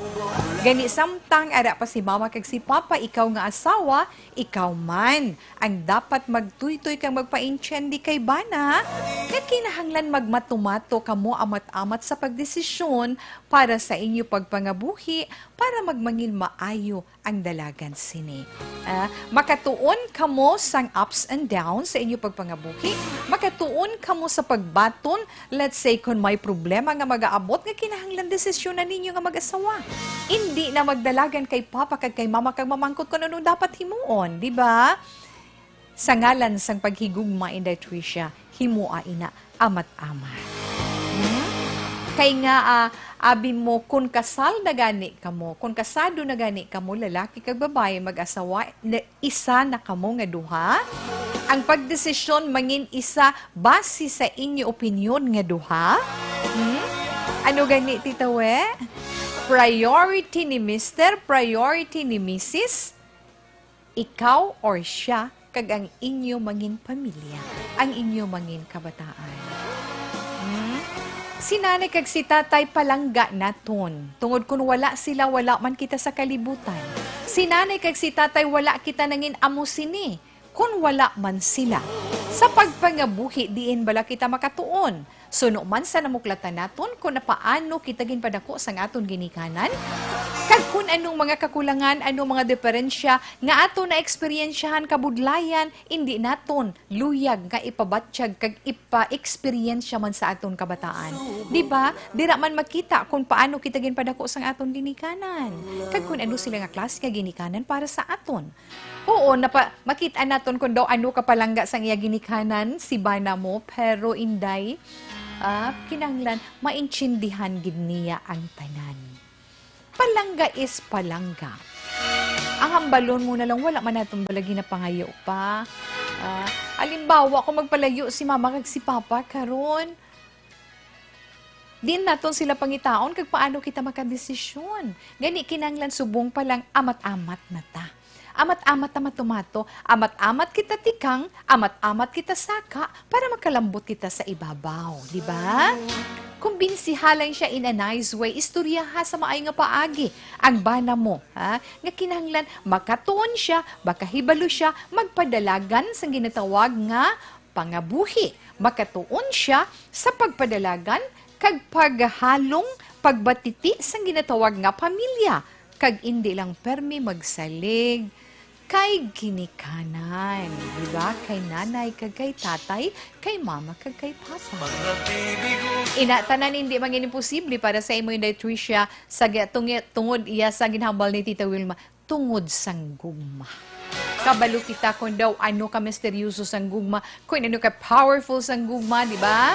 Gani, samtang ara pa si mama kag si papa, ikaw nga asawa, ikaw man ang dapat magtuytoy kag magpaintiendi kay bana nga kinahanglan magmatumato kamo amat-amat sa pagdesisyon para sa inyo pagpangabuhi, para magmangin maayo ang dalagan sini. Ah, makatuon kamo sang ups and downs sa inyo pagpangabuhi. Makatuon kamo sa pagbaton, let's say, kon may problema nga magaabot nga kinahanglan desisyonan ninyo nga mag-asawa. Indi na magdalagan kay papa kag kay mama kag mamangkot kon ano dapat himuon, di ba? Sa ngalan sang paghigugma, Inday Tricia, himoa ina amat-amat. Hmm? Kay nga, ah, abi mo, kun kasal na gani kamo, kun kasado na gani kamo, lalaki kag babayi, mag-asawa, na, isa na kamo nga duha, ang pagdesisyon mangin isa base sa inyo opinyon nga duha. Hmm? Ano gani, Tita We? Priority ni Mister, priority ni Missus? Ikaw or siya kag ang inyo mangin pamilya, ang inyo mangin kabataan. Hmm? Si nanay kag si tatay palangga naton, tungod kun wala sila, wala man kita sa kalibutan. Si nanay kag si tatay wala kita nangin amo sini, kun wala man sila. Sa pagpangabuhi, diin bala kita makatuon? Suno man sa namuklatan naton kon paano kita ginpadako sang aton ginikanan, kag kon anong mga kakulangan, anong mga diferensya nga aton naeksperyensyahan kabudlayan, indi naton luyag nga ipabatyag kag ipa-eksperyensya man sa aton kabataan. Di ba? Dira man makita kon paano kita ginpadako sang aton ginikanan, kag kon ano sila nga klase nga ginikanan para sa aton. Oo, napa-, makit-an naton kon daw ano ka palangga sang iya ginikanan si bana mo, pero, Inday, ah, kinahanglan maintindihan gid niya ang tanan. Palangga is palangga. Ang hambalon mo na lang, wala man naton bala ginapangayo pa. Ah, halimbawa, kung magpalayo si mama kag si papa karon, din naton sila pangitaon kag paano kita makadesisyon. Gani, kinahanglan subong pa lang amat-amat na ta. Amat-amat ta matumato, amat-amat kita tikang, amat-amat kita saka, para makalambot kita sa ibabaw, di ba? Kumbinsiha lang siya in a nice way, istoryaha sa maayo nga paagi ang bana mo, ha? Nga kinahanglan makatuon siya, makahibalo siya, magpadalagan sang ginatawag nga pangabuhi. Makatuon siya sa pagpadalagan kag paghalong pagbatiti sang ginatawag nga pamilya, kag indi lang permi magsalig kay ginikanan, di ba? Kay nanay kag kay tatay, kay mama kag kay papa. Ina, tanan hindi man imposible para sa imo, Inday Tricia, sa gi-, tungi-, tungod iya sa ginhambal ni Tita Wilma, tungod sang gugma. Kabalo kita kon daw ano ka misteryoso sang gugma, kon ano ka powerful sang gugma, di ba?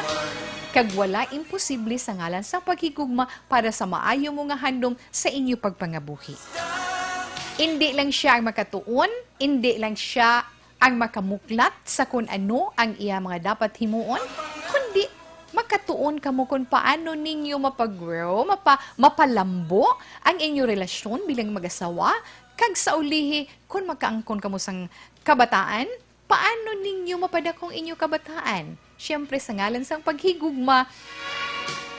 Kag wala imposible sa ngalan sang paghigugma para sa maayo mo nga handom sa inyo pagpangabuhi. Indi lang sia ang makatuon, indi lang sia ang makamuklat sa kon ano ang iya mga dapat himuon, kundi makatuon kamo kon paano ninyo mapag-grow, mapa-, mapalambo ang inyo relasyon bilang mag-asawa, kag sa ulihi, kon makaangkon kamo sang kabataan, paano ninyo mapadakong inyo kabataan? Siyempre, sa ngalan sang paghigugma,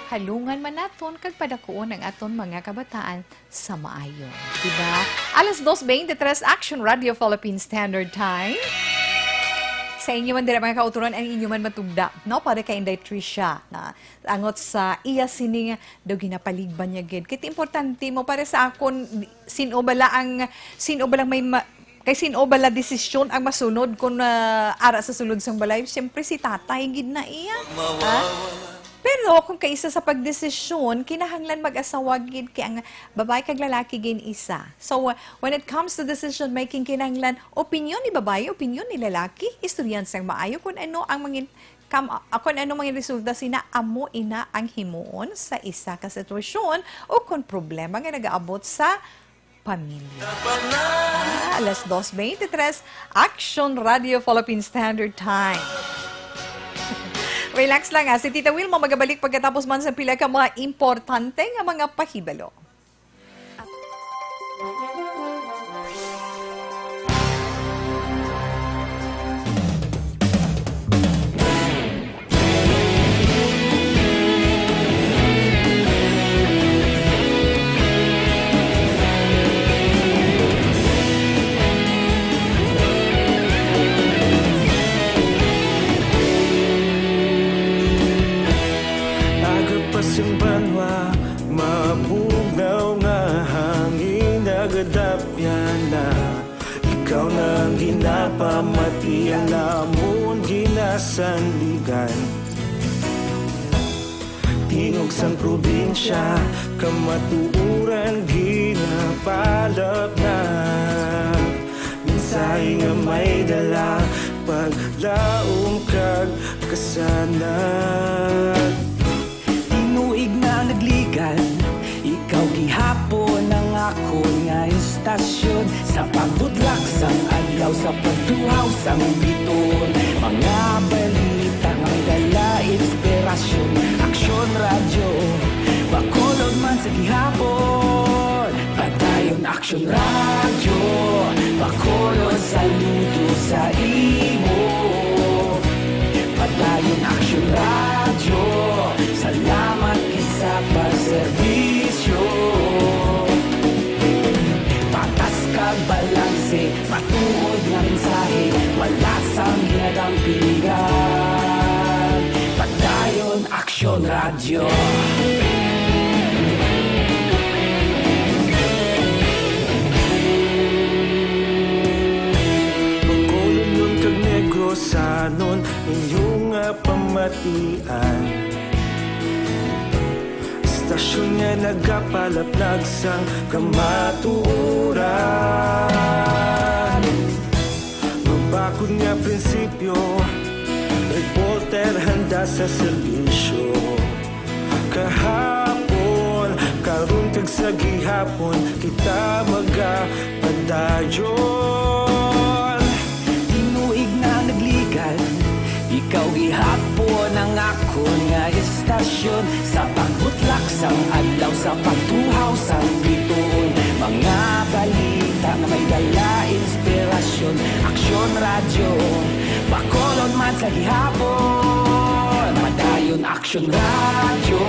halungan man naton kag padakuon ang aton mga kabataan sa maayo. Diba? Alas dos beintitres, Action Radio Philippine Standard Time. Sa inyo man dira, mga kauturan, ang inyo man matugda, no? Para kay Inday Tricia, na angot sa iya sining daw ginapaligban niya gid. Kay importante mo para sa akon, sino bala ang, sino bala may ma-, kay sino bala desisyon ang masunod kung, ah, ara sa sulod sang balay? Siyempre, si tatay gid na iya. Ha? Pero kung kaisa sa pagdesisyon, kinahanglan mag-asawa gid kay ang babae kag lalaki gin isa. So, uh, when it comes to decision making, kinahanglan opinyon ni babae, opinyon ni lalaki, istoryahan sang maayo kung ano ang mangin-, kam-, ah, kung ano mangin resulta sina, amo ina ang himuon sa isa ka sitwasyon o kung problema nga nagaabot sa pamilya. Ah, alas dos beintitres, Action Radio Philippine Standard Time. Relax lang, ah. Si Tita Wilma magabalik pagkatapos man sa pila ka mga importante nga mga pahibalo. Aga pa sing banwa, mabugnaw nga hangin nagadapyan na. Ikaw na ang ginapamati, ang amon ginasandigan. Tingog sang probinsya, kamatuoran ginapalapnag. Mensahe nga may dala, paglaom kag kasanag. Tinuig na ang nagligan, ikaw gihapon ang akon nga istasyon. Sa pagbudlak sang adlaw, sa pagduhaw sang biton, mga balita nga may dala inspirasyon. Aksyon Radyo, Bacolod man sa gihapon. Padayon Aksyon Radyo, Bacolod, saludo sa imo. Padayon Aksyon Radyo, salamat gid sa pagserbisyo. Patas kag balanse, matuod nga mensahe, wala sang ginadampingan. Padayon Aksyon Radyo. Bacolodnon kag Negrosanon, inyo nga pamatian. Istasyon nga nagapalaplag sang kamatuoran. Mabakod nga prinsipyo, reporter handa sa serbisyo. Kahapon, karon kag sa gihapon, kita magapadayon. Tinuig na ang Aksyon sa pagbutlak sang adlaw, sa pagtuhaw sang bituon, mga balita nga may dala inspirasyon. Aksyon Radyo, Bacolod man sa gihapon. Padayon Aksyon Radyo,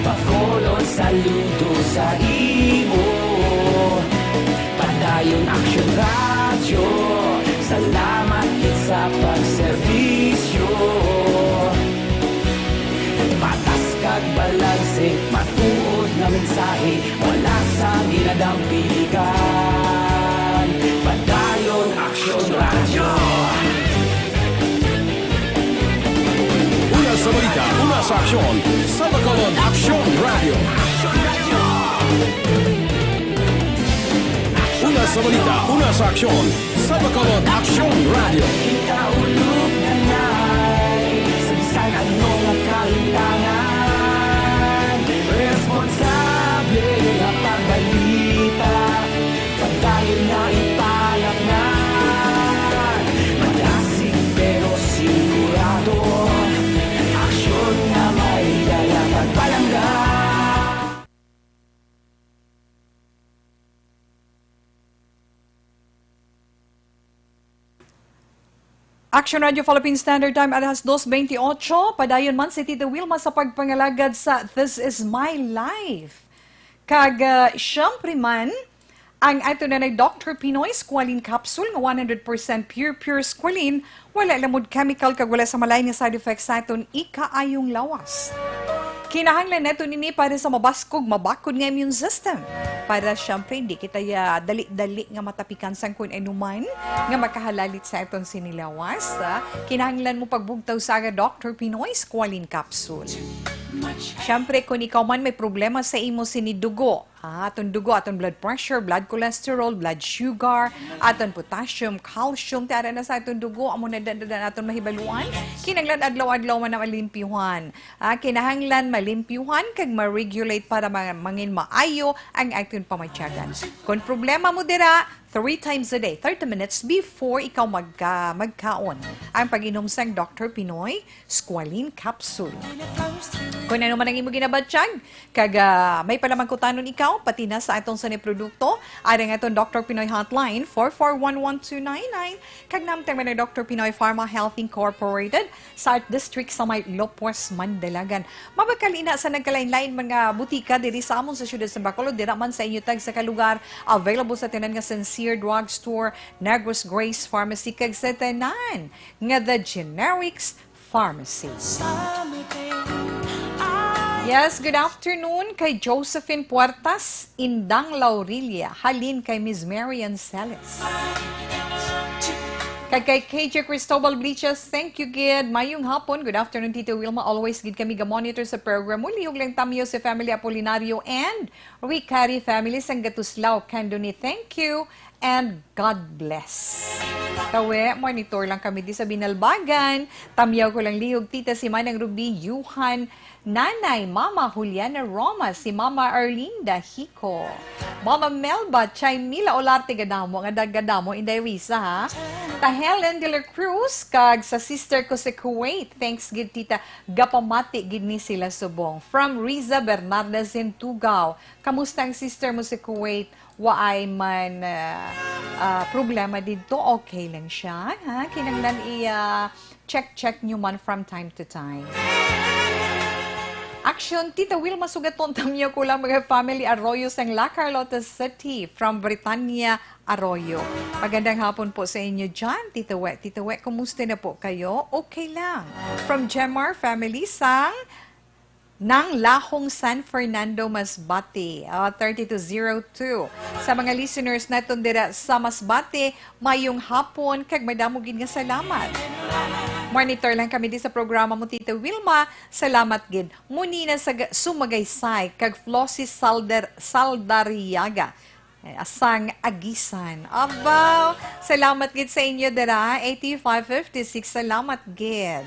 Bacolod, saludo sa imo. Padayon Aksyon Radyo, salamat gid sa pagserbisyo. Patas kag balanse, matuod nga mensahe, wala sa ginadampigan. Padayon Aksyon Radyo. Una sa balita, una sa aksyon, sa Bacolod Aksyon Radyo. Una sa balita, una sa aksyon, sa Bacolod Aksyon Radyo. Ikaulog na na'y sa bisan ano nga kahitangan. Responsable nga pagbalita, padayon nga ipalapnan. Madasig pero sigurado, aksyon nga may dala kag palangga. Action Radio Philippine Standard Time, alas dos twenty-eight. Padayon man si Tita Wilma sa pagpangalagad sa This Is My Life. Kag, ah, siyempre man, ang ato na Doctor Pinoy Squalene Capsule nga one hundred percent pure, pure squalene, wala lamod chemical kag wala sa malain nga side effects sa aton ikaayong lawas. Kinahanglan nato nini para sa mabaskog, mabakod nga immune system. Para, siyempre, di kita ya dali-dali nga matapikan sang kun ano man nga makahalalit sa aton sini lawas, ah. Kinahanglan mo pagbugtaw sa Doctor Pinoy Squalene Capsule. Siyempre, kung ikaw man may problema sa imo sini dugo, ah, aton dugo, aton blood pressure, blood cholesterol, blood sugar, aton potassium, calcium, ti ara na sa aton dugo, amo na dan, dan aton mahibaluan. Kinahanglan adlaw-adlaw man na malimpyuhan. Ah, kinahanglan malimpyuhan kag ma-regulate para ma-, mangin maayo ang aton pamatyagan. Kung problema mo dira, three times a day, thirty minutes before ikaw magka-, magkaon, ang pag-inom sang Doctor Pinoy Squalene Capsule. Kung ano man ang imo ginabatyag, kag, ah, may palamangkutanon ikaw, pati na sa atong sini produkto, ari ang atong Doctor Pinoy Hotline, four four one one two nine nine, kag namtang man ang Doctor Pinoy Pharma Health Incorporated, sa Art District sa may Lopos, Mandalagan. Mabakal ina sa nagkalain-lain mga butika diri sa amon sa siyudad sa Bacolod, dira man sa inyo tag sa kalugar, available sa tanan nga Sincere Drugstore, Negros Grace Pharmacy, kag sa tanan nga The Generics Pharmacy. Yes, good afternoon kay Josephine Puertas, Indang Laurilia, halin kay Miss Marian Celes. Kag kay K J Cristobal Bliches, thank you gid. Mayong hapon. Good afternoon, Tito Wilma. Always gid kami ga-monitor sa program mo. Lihog lang tamyo sa family Apolinario and Ricari family sang Gatuslao, Candoni. Thank you and God bless. Tawe, monitor lang kami di sa Binalbagan. Tamyaw ko lang lihog, Tita, si Manang Ruby, Yuhan, Nanay, Mama Juliana Roma, si Mama Arlinda Hico, Mama Melba, Chay Mila Olarte, gadamo nga dag-, gadamo, Inday Risa, ha? Ta Helen de la Cruz, kag sa sister ko sa Kuwait. Thanks gid, Tita. Gapamati gid ni sila subong. From Riza Bernarda Zentugao. Kamusta ang sister mo sa Kuwait? Waay man, ah, ah, problema didto? Okay lang siya, ha? Kinahanglan i, ah, check-check nyo man from time to time. Action, Tita Wilma, sugaton tamyo ko lang mga family Arroyo sang La Carlota City, from Britannia Arroyo. Magandang hapon po sa inyo dyan, Tita We. Tita We, kumusta na po kayo? Okay lang. From Jemar family sang Nang Lahong San Fernando, Masbate, ah, thirty-two zero two. Sa mga listeners naton dira sa Masbate, mayong hapon kag madamo gid nga salamat. Monitor lang kami di sa programa mo, Tita Wilma. Salamat gid. Muni na sa ga-, Sumagaysay kag Flossie Saldar-, Saldariaga. Ay, asang agisan. Abaw, salamat gid sa inyo dira, eighty-five fifty-six. Salamat gid.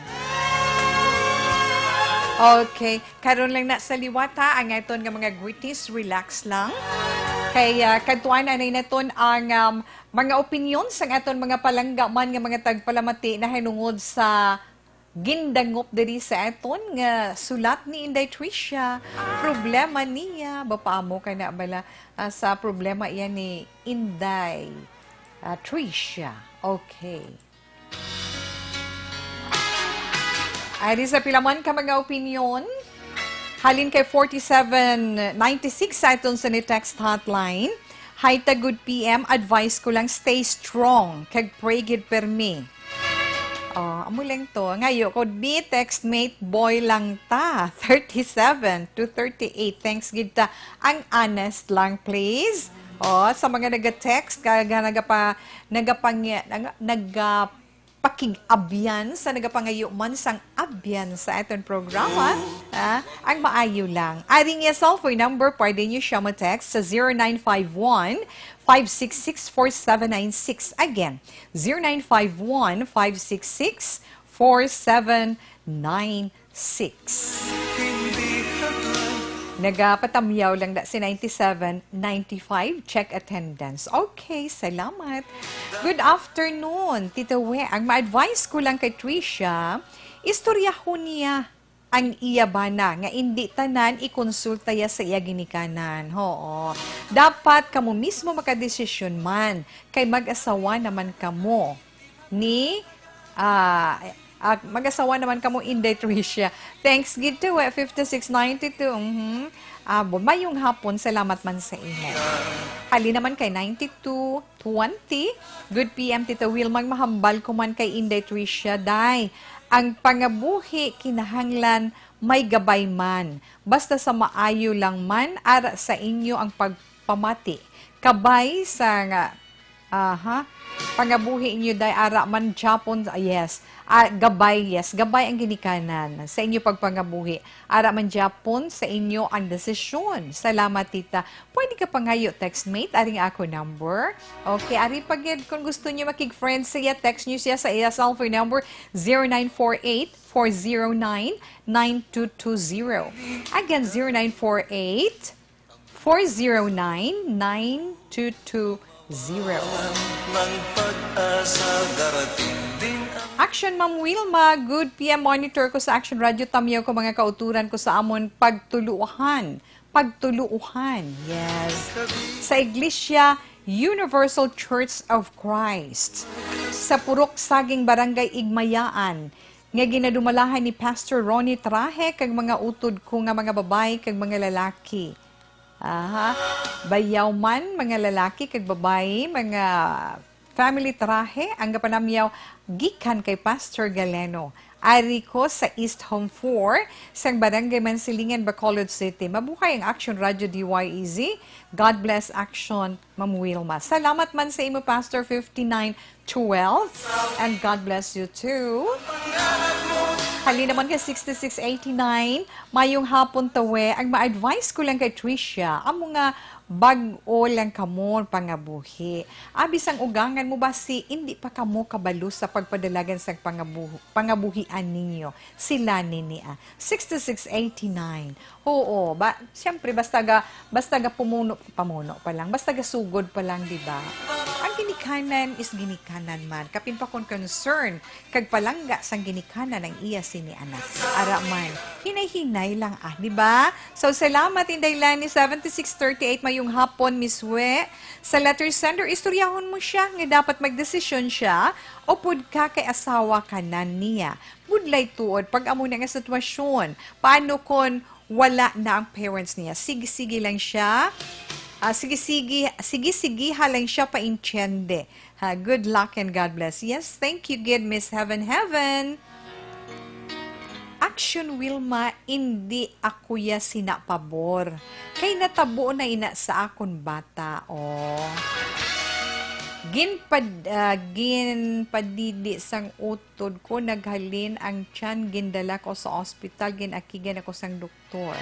Okay, karon lang na sa liwat, ha, ang aton nga mga greetings, relax lang. Kay, ah, kadtuan anay naton ang, um, mga opinyon sang aton mga palangga man nga mga tagpalamati nahanungod sa Gindangop diri sa aton nga sulat ni Inday Tricia. Problema niya. Ba, paamo ka na bala, ah, sa problema iya ni Inday, ah, Tricia? Okay. Ari sa pila man ka mga opinyon, halin kay forty-seven ninety-six sa aton sa ni text hotline. Hi ta, good P M. Advice ko lang, stay strong kag pray gid permi. Oh, amo lang to. Ngayo, could be textmate boy lang ta, thirty-seven to thirty-eight. Thanks gid ta. Ang honest lang, please. Oh, sa mga naga-text, kag nagapa-, nagapang-, nag-, nagapakig-abyan sa nagapangayo man sang abyan sa aton programa, ah, ang maayo lang. Ari niya cellphone number, pwede niyo siya ma-text sa zero nine five one, five six six, four seven nine six. Again, zero nine five one, five six six, four seven nine six. Nagapatamyaw lang na si ninety-seven ninety-five. Check attendance. Okay, salamat. Good afternoon, Tita We. Ang ma-advise ko lang kay Tricia, istoryahon niya ang iya bana nga indi tanan ikonsulta ya sa iya ginikanan. Oo. Dapat kamo mismo makadesisyon man, kay mag-asawa naman kamo ni, ah, ah, mag-asawa naman kamo, Inday Tricia. Thanks gid to, eh, fifty-six ninety-two. Mhm. Ah, bu-, mayong hapon, salamat man sa imo. Hali naman kay ninety-two twenty. Good P M, Tita Wilma, mahambal ko man kay Inday Tricia, day. Ang pangabuhi kinahanglan may gabay man. Basta sa maayo lang man, ara sa inyo ang pagpamati. Kabay sa nga, aha, pangabuhi inyo, day, ara man gyapon, ah, yes. Ah, gabay, yes. Gabay ang ginikanan sa inyo pagpangabuhi. Ara man gyapon sa inyo ang desisyon. Salamat, Tita. Pwede ka pangayo, textmate, ari nga ako number. Okay, ari pa gid, kung gusto niyo makig-friend siya, text niyo siya sa iya cellphone number, zero nine four eight, four zero nine, nine two two zero. Again, zero nine four eight, four zero nine, nine two two zero. Action, Ma'am Wilma. Good P M, monitor ko sa Action Radio. Tamyaw ko mga kauturan ko sa amon pagtuluhan. Pagtuluhan. Yes. Sa Iglesia Universal Church of Christ sa Purok Saging, Barangay Igmayaan, nga ginadumalahan ni Pastor Ronnie Trahe kag mga utod ko nga mga babayi kag mga lalaki. Aha. Bayaw man, mga lalaki kag babayi, mga family Trahe, ang gapanamyaw gikan kay Pastor Galeno. Ari ko sa East Home four, sang Barangay Mansilingan, Bacolod City. Mabuhay ang Action Radio D Y E Z. God bless Action, Ma'am Wilma. Salamat man sa imo, Pastor fifty-nine twelve. And God bless you too. Hali naman kay sixty-six eighty-nine. Mayong hapon, Tawe. Ang ma-advise ko lang kay Tricia, amo nga bag-o lang kamo pangabuhi. Abi sang ugangan mo ba si, hindi pa kamo kabalo sa pagpadalagan sa pangabuhi, pangabuhian ninyo. Sila nini, ah. Sixty-six eighty-nine. Oo, ba, siyempre, basta ga, basta ga pumuno, pamuno pa lang, basta ga sugod pa lang, di ba? Ang ginikanan is ginikanan man. Kapin pa kon concern, kag palangga sang ginikanan ang iya sini anak. Ara man, hinay-hinay lang, ah, di ba? So, salamat, Inday Lani, seventy-six thirty-eight, mayong hapon, Miss We. Sa letter sender, istoryahon mo siya nga dapat magdesisyon siya o pud ka kay asawa ka na niya. Budlay tuod, pag amo na nga sitwasyon, paano kon wala na ang parents niya? Sige-sige lang siya. Ah, sige-sige, sige-sigeha lang siya paintiende. Ha, good luck and God bless. Yes, thank you, good Miss Heaven Heaven. Action, Wilma, indi ako ya sina pabor. Kay natabo na ina sa akon bata, oh. Ginpad-, ah, ginpadidi sang utod ko, naghalin ang tiyan, gindala ko sa ospital, gin-akigan ako sang doktor.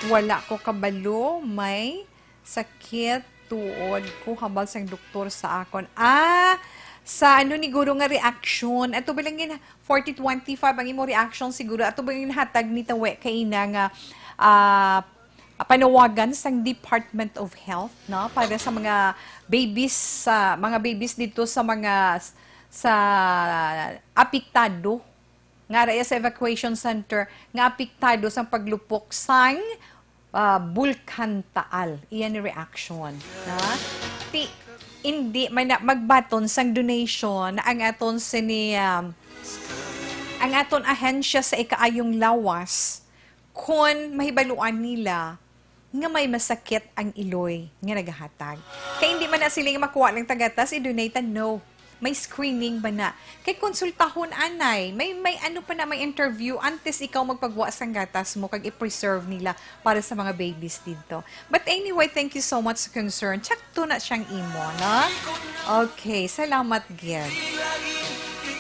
Wala ko kabalo, may sakit tuod ko, hambal sang doktor sa akon. Ah, sa ano ni guro nga reaction? Ato ba lang gin-, forty twenty-five ang imo reaction siguro? Ato ba yung nahatag ni Tawe kaina nga, ah, panawagan sang Department of Health, no? Para sa mga babies, sa mga babies dito sa mga, sa apektado nga ara sa evacuation center nga apektado sang paglupok sang, ah, Bulkan Taal. Iya ni reaction, na? Ti, hindi man na magbaton sang donation ang aton sini, um, ang aton ahensya sa ikaayong lawas kon mahibaluan nila nga may masakit ang iloy nga nagahatag. Kay hindi man na sila nga makuha lang tagatas, i-donate, no. May screening ba na? Kay konsultahon anay, may, may ano pa na, may interview antes ikaw magpagwa sang gatas mo kag i-preserve nila para sa mga babies dito. But anyway, thank you so much sa concern. Check to na siyang imo, no? Okay, salamat, Gil.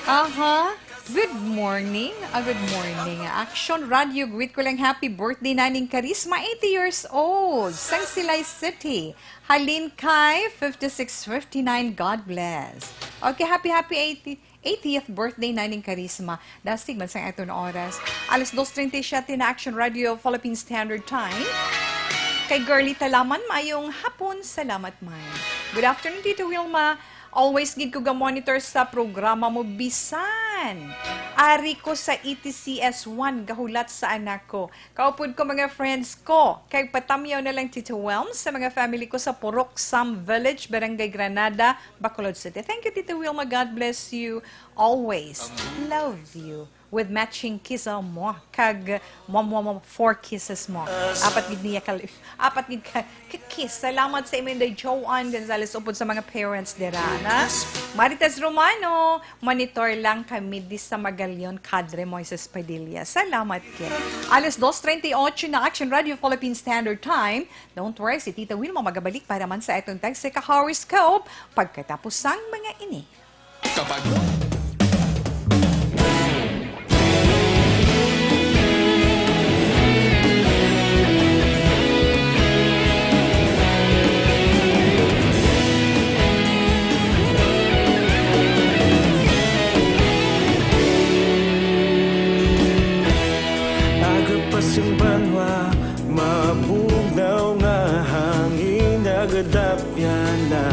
Aha. Good morning. Ah, good morning. Action Radio, greet ko lang happy birthday Naning Karisma, eighty years old, sang Silay City. Halin kay fifty-six fifty-nine, God bless. Okay, happy, happy eighty, eightieth birthday Naning Karisma. Dasig man sang aton oras. Alas dos treinta y siete na, Action Radio Philippine Standard Time. Kay Girly Talaman, mayong hapon, salamat man. Good afternoon, Tito Wilma. Always gid ko ga-monitor sa programa mo, bisan ari ko sa E T C S one, gahulat sa anak ko. Kaupod ko, mga friends ko, kag patamyaw na lang, Tito Wilm, sa mga family ko sa Purok Sam Village, Barangay Granada, Bacolod City. Thank you, Tito Wilma. God bless you always. Love you. With matching kiss, oh, mo. Kag, mo, mo, mo, four kisses mo. Apat gid niya ka, apat gid ka, ka kiss. Salamat sa imo, Inday Joan Gonzalez, upod sa mga parents dira, na? Marites Romano, monitor lang kami di sa Magalion, Kadre Moises Padilla. Salamat, kid. Alas dos treinta y ocho na, Action Radio Philippine Standard Time. Don't worry, si Tita Wilma magabalik para man sa atong tag sa ka-horoscope pagkatapos sang mga ini. Kapag Aga pa sing banwa, mabugnaw nga hangin nagadapyan na.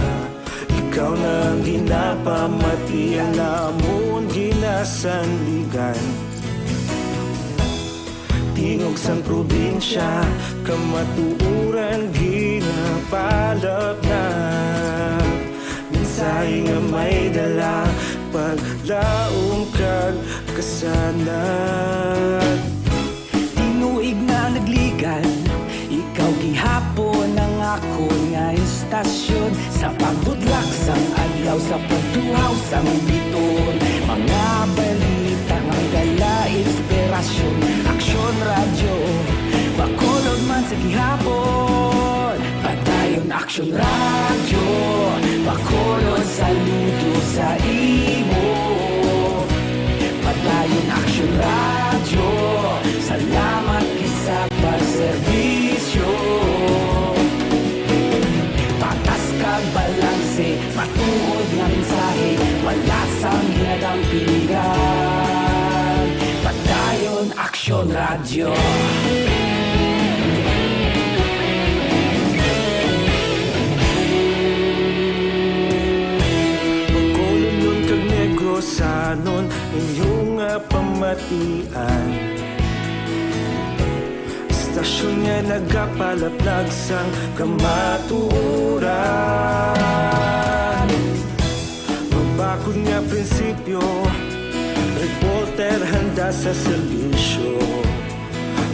Ikaw na ang ginapamati, ang amon ginasandigan. Tingog sang probinsya, kamatuoran ginapalapnag. Mensahe nga may dala, paglaom kag kasanag. Tinuig nga nagligan, ikaw gihapon ang akon nga istasyon. Sa pagbutlak sang adlaw, sa pagtuhaw sang biton, mga balita nga may dala inspirasyon. Aksyon Radyo, Bacolod man sa gihapon. Padayon Aksyon Radyo, Bacolod, saludo sa imo. Padayon Aksyon Radyo, salamat gid sa pagserbisyo. Patas kag balanse, matuod nga mensahe, wala sang ginadampingan. Padayon Aksyon Radyo. Bacolodnon kag Negrosanon, inyo nga pamatian. Istasyon nga nagapalaplag sang kamatuoran. Mabakod nga prinsipyo, reporter handa sa serbisyo.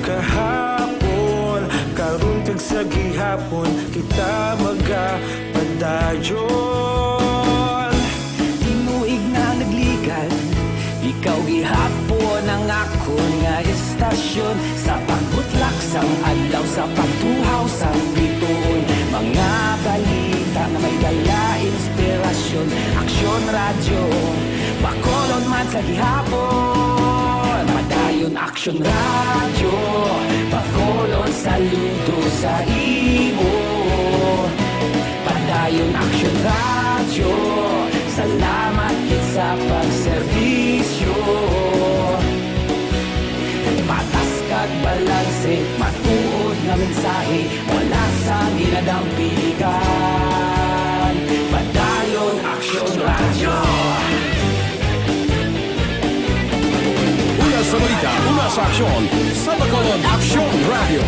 Kahapon, karon, kag sa gihapon, kita magapadayon. Tinuig nga nagligan, ikaw gihapon ang akon nga istasyon. Sa pagbutlak sang adlaw, sa pagtuhaw sang bituon, mga balita nga may dala inspirasyon. Aksyon Radyo, Bacolod man sa gihapon. Padayon Aksyon Radyo, Bacolod, saludo sa imo. Padayon Aksyon Radyo, salamat gid sa pagserbisyo. Patas kag balanse, matuod nga mensahe, wala sang ginadampigan. Padayon Aksyon Radyo. Aksyon sa Bacolod, Aksyon Radio.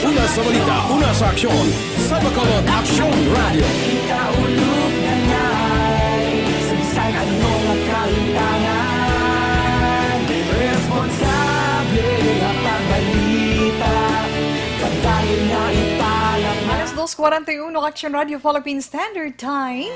Una sa balita, una sa aksyon sa Bacolod, Aksyon Radio. Ikaulog na ngay sa bisan ano nga kalimtangan. Responsable nga pagbalita, kadali nga italang. Alas dos kwarenta y uno, Action Radio Philippine Standard Time.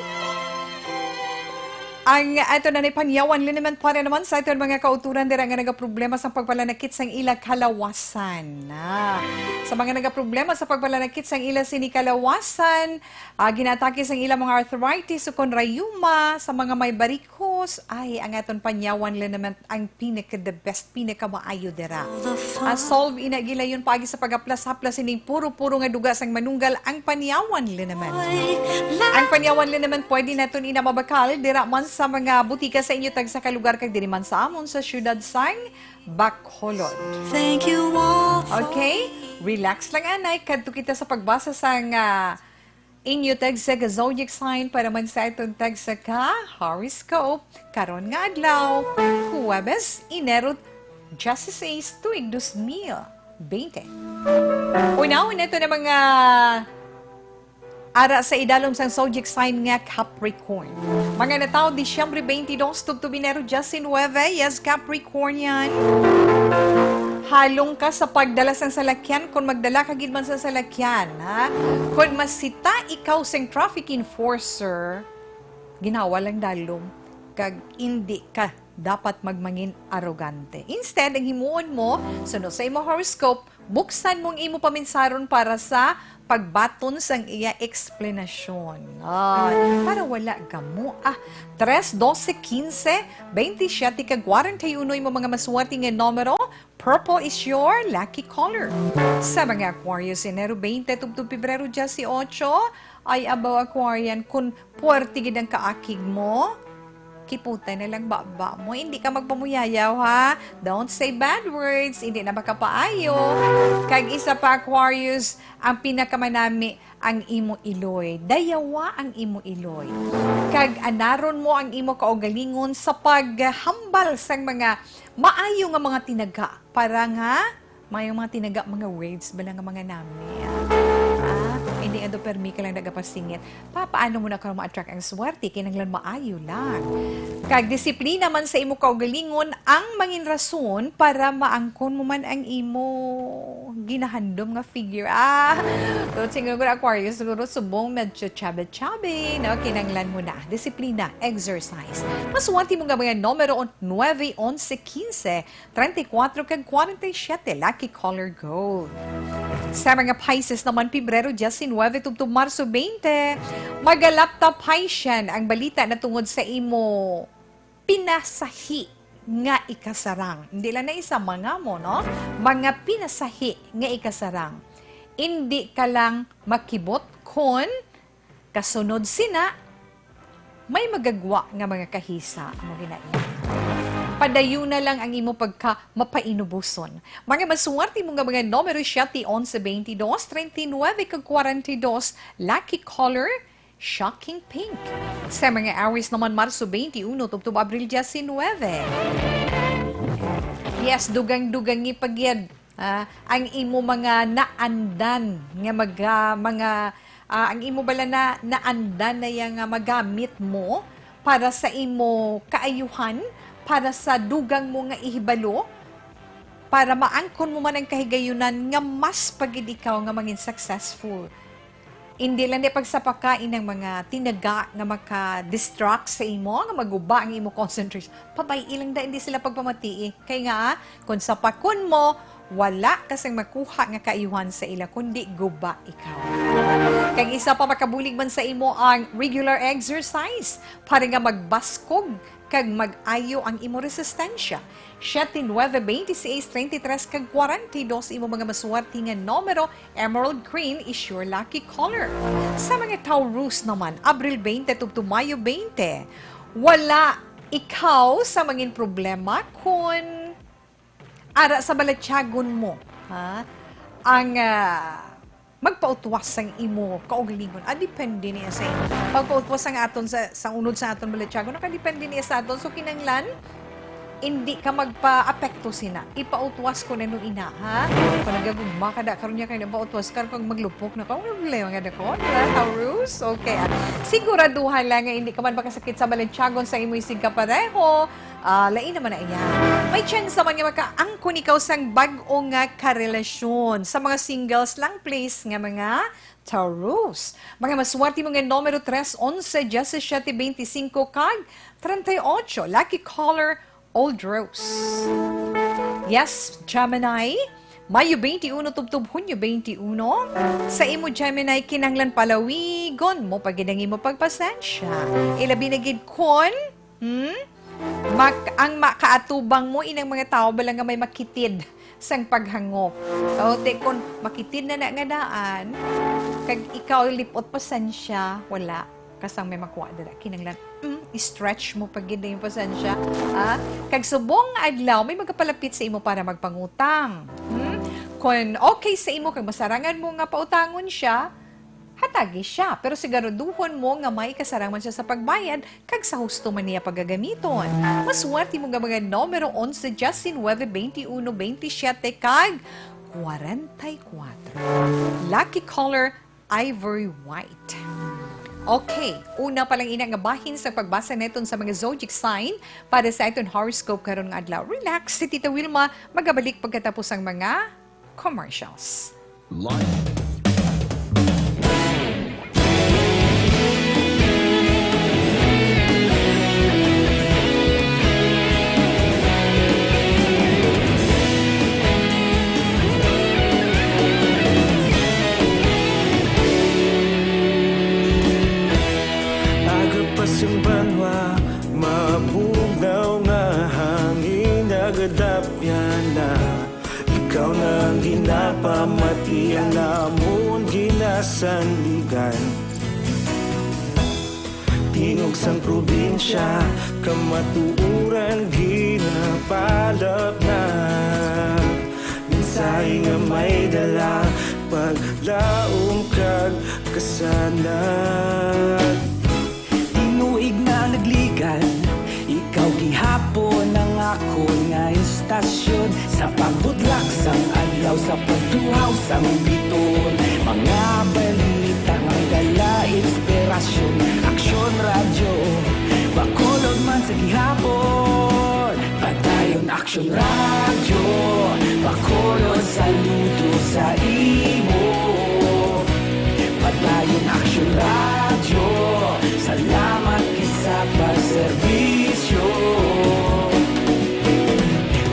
Ang ato na ni Panyawan Liniment para naman sa aton mga kauturan dira nga nagaproblema sa pagpalanakit sang ila kalawasan. Ah, sa mga nagaproblema sa pagpalanakit sang ila sini kalawasan, ah, ginatake sang ila mga arthritis o kon rayuma, sa mga may barikos, ay, ang aton Panyawan Liniment ang pinaka the best, pinakamaayo dira. Ah, solve ina gilayon paagi sa pagaplas-haplas sining puro-puro nga duga sang manunggal ang Panyawan Liniment. Ang Panyawan Liniment pwede naton ina mabakal dira man sa mga butika sa inyo tagsa ka lugar kag diri man sa amon sa siyudad sang Bacolod. Thank you all for Okay? Relax lang, anay. Kadto kita sa pagbasa sang, ah, inyo tagsa ka zodiac sign para man sa aton tagsa ka horoscope karon nga adlaw, Huwebes, Enero dieciséis, tuig dos mil bente. Unahon nato na mga ara sa idalom sang zodiac sign nga Capricorn. Mga natawo Disyembre twenty-dos tubtob Enero diecinuebe, yes, Capricornian. Halong ka sa pagdala sang salakyan kon magdala ka gid man sa salakyan, ha? Kon masita ikaw sing traffic enforcer, ginawa lang dalom kag indi ka dapat magmangin arogante. Instead, ang himuon mo, suno sa imo horoscope, buksan mo ang imo paminsaron para sa pagbaton sang iya eksplanasyon. Ah, para wala gamo. Ah, tres, doce, quince, veintisiete, kag kwarenta y uno imo mga maswerte nga numero. Purple is your lucky color. Sa mga Aquarius, Enero twenty tubtob Pebrero dieciocho, ay abaw, Aquarian, kun puwerte gid ang kaakig mo, kiputay na lang baba mo. Hindi ka magpamuyayaw, ha? Don't say bad words. Hindi na makapaayo. Kag isa pa, Aquarius, ang pinakamanami ang imo iloy. Dayawa ang imo iloy. Kag anaron mo ang imo kaugalingon sa paghambal sang mga maayo nga mga tinaga para nga maayo mga tinaga, mga words bala nga mga nami, ah. Ah, hindi nga do permi ka lang nagapasingit. Pa, paano mo na karon ma-attract ang swerte? Kinahanglan maayo lang. Kag disiplina man sa imo kaugalingon ang mangin rason para maangkon mo man ang imo ginahandom nga figure. Ah, so, siguro, Aquarius, siguro subong medyo chubby-chubby, no? Kinahanglan mo na. Disiplina, exercise. Maswerte mo nga mga numero, nueve, onse, quince, treinta y cuatro kag kwarenta y siete, lucky color gold. Sa mga Pisces naman, Pebrero diecinuebe tubtob Marso twenty, magalapta Piscean ang balita na tungod sa imo pinasahi nga ikasarang. Hindi lang na isa, mga mo, no? Mga pinasahi nga ikasarang. Hindi ka lang makibot kon kasunod sina, may magagwa nga mga kahisa mo ginaina. Padayuna lang ang imo pagka mapainubuson. Mga maswerte mo nga mga numero, siete, onse, veintidós, treinta y nueve, kag kwarenta y dos, lucky color, shocking pink. Sa mga Aries naman, Marso twenty-uno tubtob Abril diecinuebe. Yes, dugang-dugangi pa gyud. Ah, ang imo mga naandan nga maga-, mga, ah, ang imo bala na naandan na yang, ah, magamit mo para sa imo kaayuhan, para sa dugang mo nga ihibalo, para maangkon mo man ang kahigayunan nga mas pa gid ikaw nga mangin successful. Hindi lang di pagsapakain ng mga tinaga nga maka-distract sa imo, nga maguba ang imo concentration. Pabay-i lang da, hindi sila pagpamatii. Kay nga, ah, kung sapakon mo, wala ka sang makuha nga kaayuhan sa ila, kundi guba ikaw. Kag isa pa, makabulig man sa imo ang regular exercise para nga magbaskog kag mag-ayo ang imo resistensya. Siete, nuebe, veintiséis, treinta y tres, kag kwarenta y dos imo mga maswerte nga numero, emerald green is your lucky color. Sa mga Taurus naman, Abril twenty tubtob Mayo twenty, wala ikaw sa mangin problema kon ara sa balatyagon mo, ha? Ang, ah, magpautwas sang imo kaugalingon. Ah, depende niya sa imo. Pagpautwas sang aton sa, sa unod sa aton balatyagon, nakadepende niya sa aton. So, kinanglan, hindi ka magpa-apekto sina. Ipautwas ko na no ina, ha? Kung nagagugma ka da, karon niya kayo napautwas ka, kung maglupok na ka, may problema nga da ko, di ba? Taurus? Okay, ah. Siguraduhan lang nga hindi ka man makasakit sa balatyagon sa imo isig kapareho. Ah, lain naman na iya. May tsansa man nga makaangkon ikaw sang bag-o nga karelasyon. Sa mga singles lang, please, nga mga Taurus. Mga maswerte mo nga numero tres, onse, diyasisiete, beintisinko, kag treinta y ocho. Lucky color, old rose. Yes, Gemini. Mayo twenty-one tubtob Hunyo twenty-one. Sa imo, Gemini, kinahanglan palawigon mo pa gid ang imo pagpasensya. Ilabi na gid kon, hmm? Mak-, ang makaatubang mo, inang mga tao bala nga may makitid sang paghangop. O, te, kon makitid na na nga daan, kag ikaw lipot pasensya, wala. Kasang may makuha dira. Kinanglan, mm, i-stretch mo pa gid na yung pasensya. Ah? Kag subong adlaw, may magapalapit sa imo para magpangutang. Hmm? Kon okay sa imo kag masarangan mo nga pautangon siya, hatagi siya. Pero siguraduhon mo nga may kasarang man siya sa pagbayad kag sa husto man niya pagagamiton. Maswerte mo nga mga numero onse, diyasnuebe, beintiuno, beintisiete, kag kwarenta y kuwatro. Lucky color, ivory white. Okay, una pa lang ina nga bahin sa pagbasa naton sa mga zodiac sign para sa aton horoscope karon nga adlaw. Relax, si Tita Wilma magabalik pagkatapos ang mga commercials. Live. Aga pa sing banwa, mabugnaw nga hangin nagadapyan na. Ikaw na ang ginapamati, ang amon ginasandigan. Tingog sang probinsya, kamatuoran ginapalapnag. Mensahe nga may dala, paglaom kag kasanag. Tinuig na nagligan, ikaw gihapon ang akon nga istasyon. Sa pagbudlak sang adlaw, sa pagtuhaw sang biton, mga balita nga may dala inspirasyon. Aksyon Radyo, Bacolod man sa gihapon. Padayon Aksyon Radyo, Bacolod, saludo sa imo. Padayon Aksyon Radyo, salamat gid sa pagserbisyo.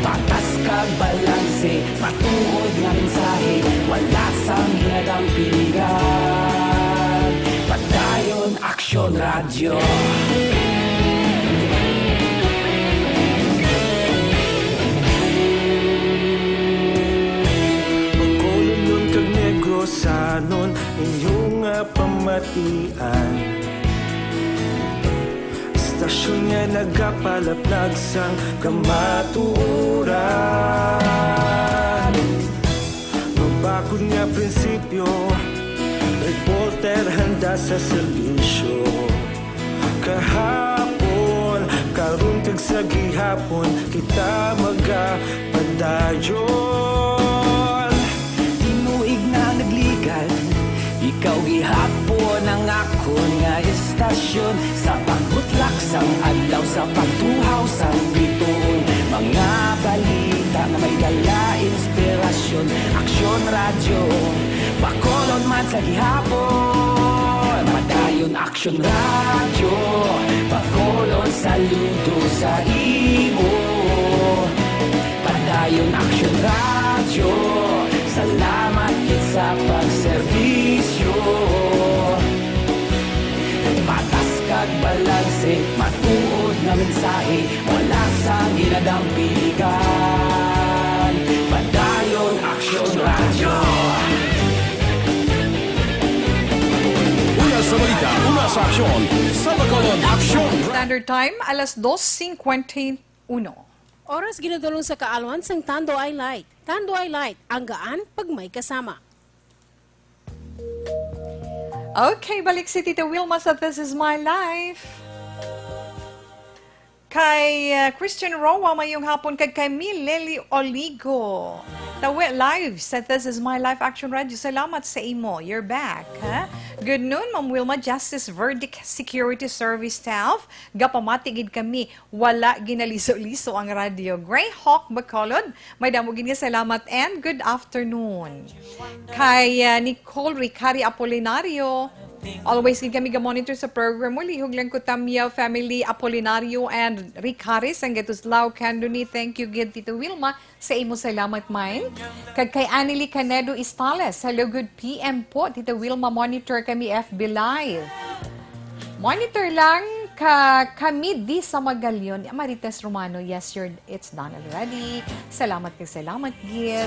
Patas kag balanse, matuod nga mensahe, wala sang ginadampingan. Padayon Aksyon Radyo. Bacolodnon kag Negrosanon, inyo nga pamatian. Istasyon nga nagapalaplag sang kamatuoran. Mabakod nga prinsipyo, reporter handa sa serbisyo. Kahapon, karon kag sa gihapon, kita magapadayon. Tinuig na nagligan, ikaw gihapon ang akon nga istasyon. Sa pagbutlak sang adlaw, sa pagtuhaw sang bituon, mga balita nga may dala inspirasyon. Aksyon Radyo, Bacolod man sa gihapon. Padayon Aksyon Radyo, Bacolod, saludo sa imo. Padayon Aksyon Radyo, salamat gid sa pagserbisyo. Patas kag balanse, matuod nga mensahe, wala sang ginadampigan. Padayon Aksyon Radyo. Una sa balita, una sa aksyon, sa Bacolod Aksyon. Standard Time, alas dos cincuenta y uno. Oras ginadulong sa kaalwan sang Tanduay Light. Tanduay Light, ang gaan pag may kasama. Okay, balik si Tita Wilma sa This Is My Life. Kay, uh, Christian Roa, mayong hapon, kag kay Mileli Oligo. Tawi live sa This Is My Life Action Radio. Salamat sa imo. You're back, ha? Good noon, Ma'am Wilma, Justice Verdict Security Service staff. Gapamati gid kami. Wala ginaliso-liso ang radyo. Greyhawk Bacolod, may damo gid nga salamat and good afternoon. Kay, ah, Nicole Ricari Apolinario, always gid kami ga-monitor sa program mo. Lihog lang ko, Tamyaw family, Apolinario and Ricari, sang Gatuslao, Candoni. Thank you gid, Tito Wilma, sa imo salamat man. Kag kay Anily Canedo Istales, hello, good P M po, Tita Wilma, monitor kami F B Live. Monitor lang ka kami di sa Magalion. Marites Romano, yes, sir, it's done already. Salamat kag salamat gid.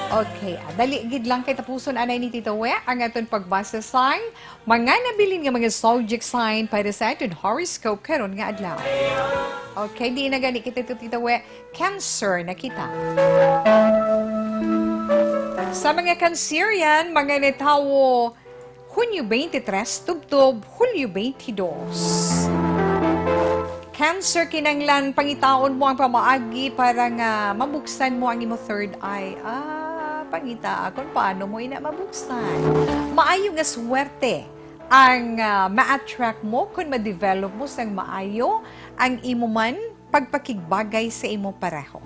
Okay, ah, dali gid lang kay tapuson anay ni Tito We ang aton pagbasa sang mga nabilin nga mga zodiac sign para sa aton horoscope karon nga adlaw. Okay, di na gani kita, Tito We. Cancer na kita. Sa mga Cancerian, mga natawo Hunyo twenty-three tubtob Hulyo twenty-two. Cancer, kinahanglan pangitaon mo ang pamaagi para nga mabuksan mo ang imo third eye. Ah, pangitaa kung paano mo ina mabuksan. Maayo nga swerte ang, ah, ma-attract mo kung ma-develop mo sang maayo ang imo man pagpakigbagay sa imo pareho.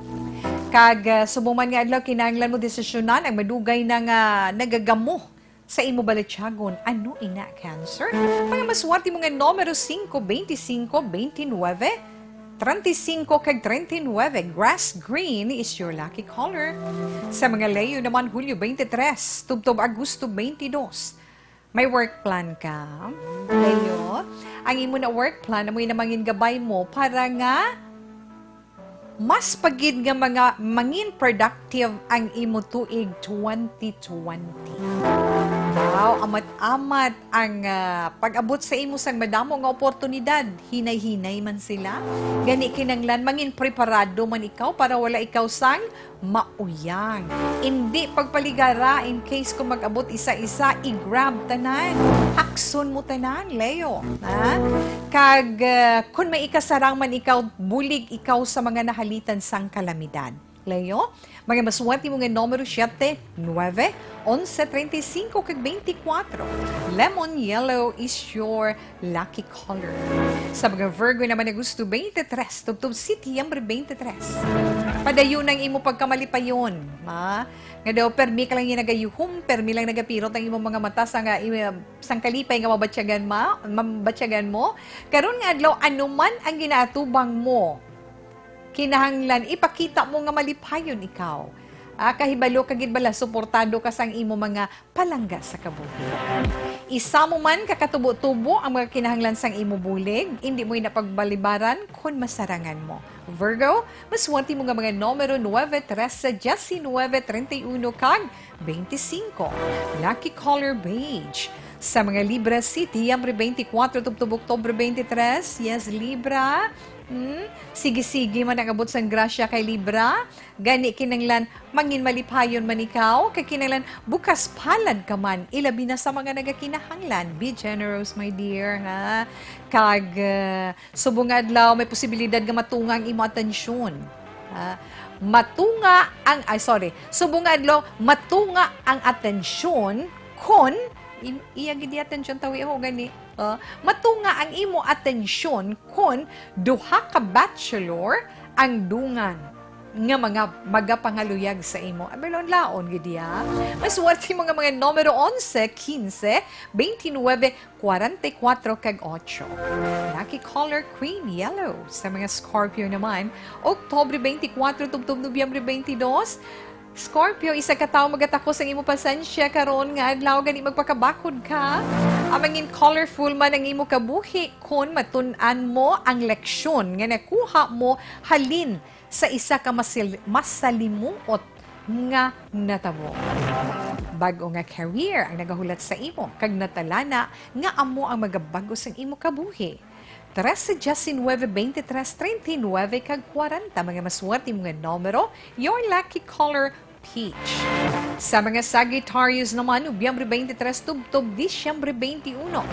Kag, ah, subong man nga adlaw, kinahanglan mo desisyonan ang madugay na nga nagagamo sa imo balatyagon. Ano ina, Cancer? Mga maswerte mo nga numero, singko, bente singko, bente nuebe, treinta y cinco, kag treinta y nuebe. Grass green is your lucky color. Sa mga Leo naman, Hulyo twenty-three tubtob Agosto twenty-two. May work plan ka, Leo? Ang imo na work plan, amoy na mangin gabay mo para nga mas pa gid nga mga mangin productive ang imo tuig twenty twenty. Wow, amat-amat ang, ah, pag-abot sa imo sang madamo nga oportunidad. Hinay-hinay man sila. Gani kinanglan mangin preparado man ikaw para wala ikaw sang mauyang. Indi pagpaligara in case kung mag-abot isa-isa, i-grab tanan. Hakson mo tanan, Leo. Ha? Kag, ah, kun may ikasarang man ikaw, bulig ikaw sa mga nahalitan sang kalamidad. Leo, mga maswerte mo nga numero, siyete, nuebe, onse, treinta y cinco, kag bente kuwatro. Lemon yellow is your lucky color. Sa mga Virgo naman, Agosto twenty-three, tubtob Setyembre twenty-three. Padayon ang imo pagkamalipayon, ha? Nga daw, permi ka lang yung nagayuhom, permi lang nagapirot ang imong mga mata sa nga, im-, sang kalipay nga mabatyagan ma-, mabatyagan mo. Karon nga adlaw, ano man ang ginaatubang mo, kinahanglan ipakita mo nga malipayon ikaw. Ah, kahibalo ka gid bala, suportado ka sang imo mga palangga sa kabuhi. Isa mo man ka katubo-tubo ang mga kinahanglan sang imo bulig, indi mo ina pagbalibaran kon masarangan mo. Virgo, maswerte mo nga mga numero, nuebe, trese, diecinuebe, treinta y uno, kag bente singko. Lucky color, beige. Sa mga Libra, Setyembre twenty-four tubtob Oktubre twenty-three. Yes, Libra. Hmm? Sige-sige man ang abot sang grasya kay Libra. Gani kinanglan mangin malipayon man ikaw, kay kinanglan bukas palad ka man, ilabi na sa mga nagakinahanglan. Be generous, my dear, ha? Kag, uh, subong nga adlaw, may posibilidad nga matunga ang imo atensyon. Ha? Matunga ang, ay, sorry. Subong nga adlaw, matunga ang atensyon kon, im-, iya gid atensyon, tawi ho gani. Uh, matunga ang imo atensyon kon duha ka bachelor ang dungan nga mga magapangaluyag sa imo. Abay, laon-laon gid iya. Maswerte mo nga mga numero onse, quince, veintinueve, cuarenta y cuatro, kag ocho. Lucky color, cream yellow. Sa mga Scorpio naman, Oktubre twenty-four tubtob Nobyembre twenty-dos, Scorpio, isa ka tawo magatakos ang imo pasensya karon nga adlaw, gani magpakabakod ka. Amangin colorful man ang imo kabuhi kon matun-an mo ang leksyon nga nakuha mo halin sa isa ka masil-, masalimuot nga natabo. Bag-o nga career ang nagahulat sa imo, kag natalana nga amo ang magabag-o sang imo kabuhi. Trese, diecinuebe, veintitrés, treinta y nueve, kag kwarenta, mga maswerte mo nga numero. Your lucky color, Peach. Sa mga Sagittarius naman, Nobyembre twenty-three tubtob Disyembre twenty-one.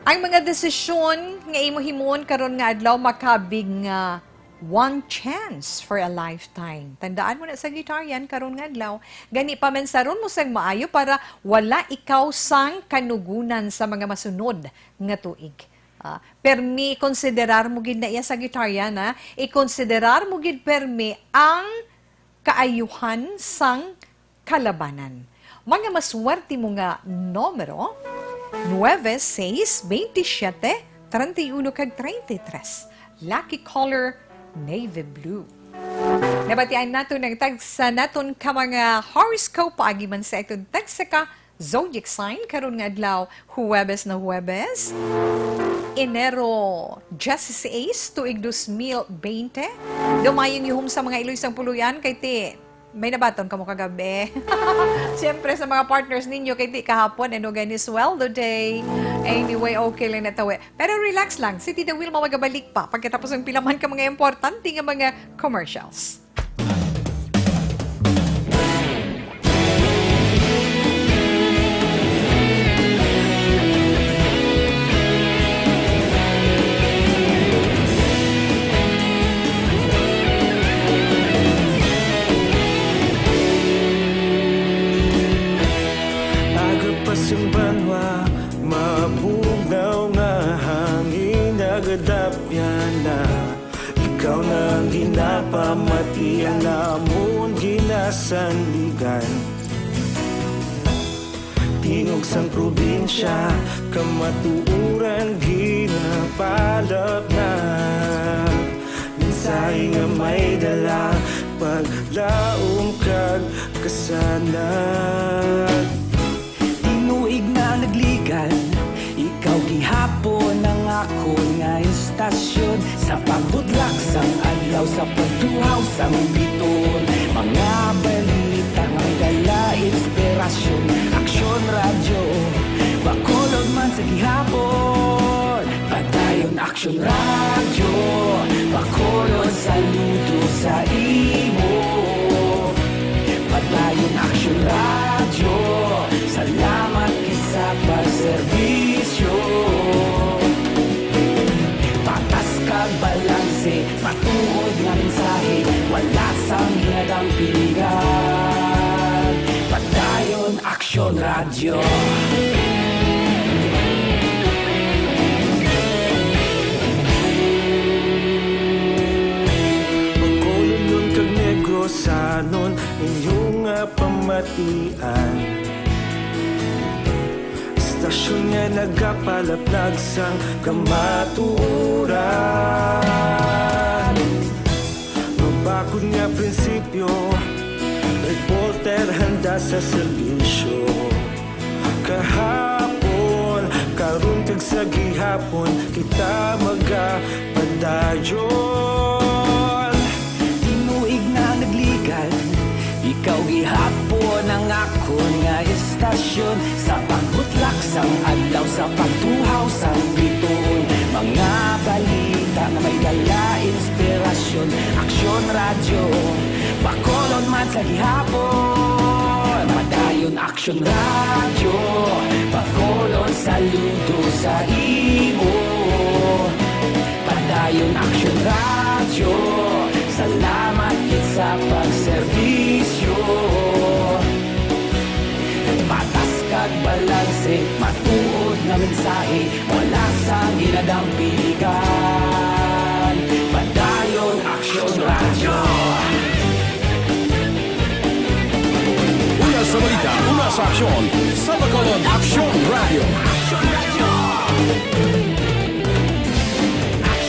Ang mga desisyon nga imo himuon karon nga adlaw makabig nga one chance for a lifetime. Tandaan mo na, Sagittarian, karon nga adlaw, gani pamensaron mo sang maayo para wala ikaw sang kanugunan sa mga masunod nga tuig. Ah, permi ikonsiderar mo gid na iya, Sagittarian, ha? Ikonsiderar mo gid permi ang kaayuhan sang kalabanan. Mga maswerte mo nga numero, nueve, seis, veintisiete, treinta y uno, kag treinta y tres. Lucky color, navy blue. Nabatian nato ng tagsa naton ka mga horoscope paagi man sa iton tagsa ka zodiac sign karon nga adlaw, Huwebes na Huwebes, Enero dieciséis, tuig dos mil veinte. Dumayong yuhom sa mga iloy sang puloy-an kay ti may nabaton kamo kagabi. Siyempre sa mga partners ninyo kay ti kahapon, ano gani sweldo day. Anyway, okay lang na tawi. Pero relax lang, si Tita Wilma magabalik pa pagkatapos ng pilaman ka mga importante nga mga commercials. Aga pa sing banwa, mabugnaw nga hangin nagadapyan na. Ikaw na ang ginapamati, ang amon ginasandigan. Tingog sang probinsya, kamatuoran ginapalap na. Mensahe nga may dala, paglaom kag kasanag. Tinuig na nagligan, ikaw gihapon ang akon nga istasyon. Sa pagbudlak sang adlaw, sa pagtuhaw sang biton, mga balita nga may dala inspirasyon. Aksyon Radyo, Bacolod man sa gihapon. Padayon Aksyon Radyo, Bacolod, saludo sa imo. Padayon Aksyon Radyo, salamat gid sa pagserbisyo. Patas kag balanse, matuod nga mensahe, wala sang ginadampigan. Padayon Aksyon Radyo. Bacolodnon kag Negrosanon, inyo nga pamatian. Istasyon nga nagapalaplag sang kamatuoran. Mabakod nga prinsipyo, reporter handa sa serbisyo. Kahapon, karon kag sa gihapon, kita magapadayon. Tinuig na nagligan, ikaw gihapon ang akon nga istasyon. Sa pagbutlak sang adlaw, sa pagtuhaw sang bituon, mga balita nga may dala inspirasyon. Aksyon Radyo, Bacolod man sa gihapon. Padayon Aksyon Radyo, Bacolod, saludo sa imo. Padayon Aksyon Radyo, salamat gid sa pagserbisyo. Patas kag balanse, matuod nga mensahe, wala sang ginadampigan. Padayon Aksyon Radyo. Una sa balita, una sa aksyon, sa Bacolod Aksyon Radyo.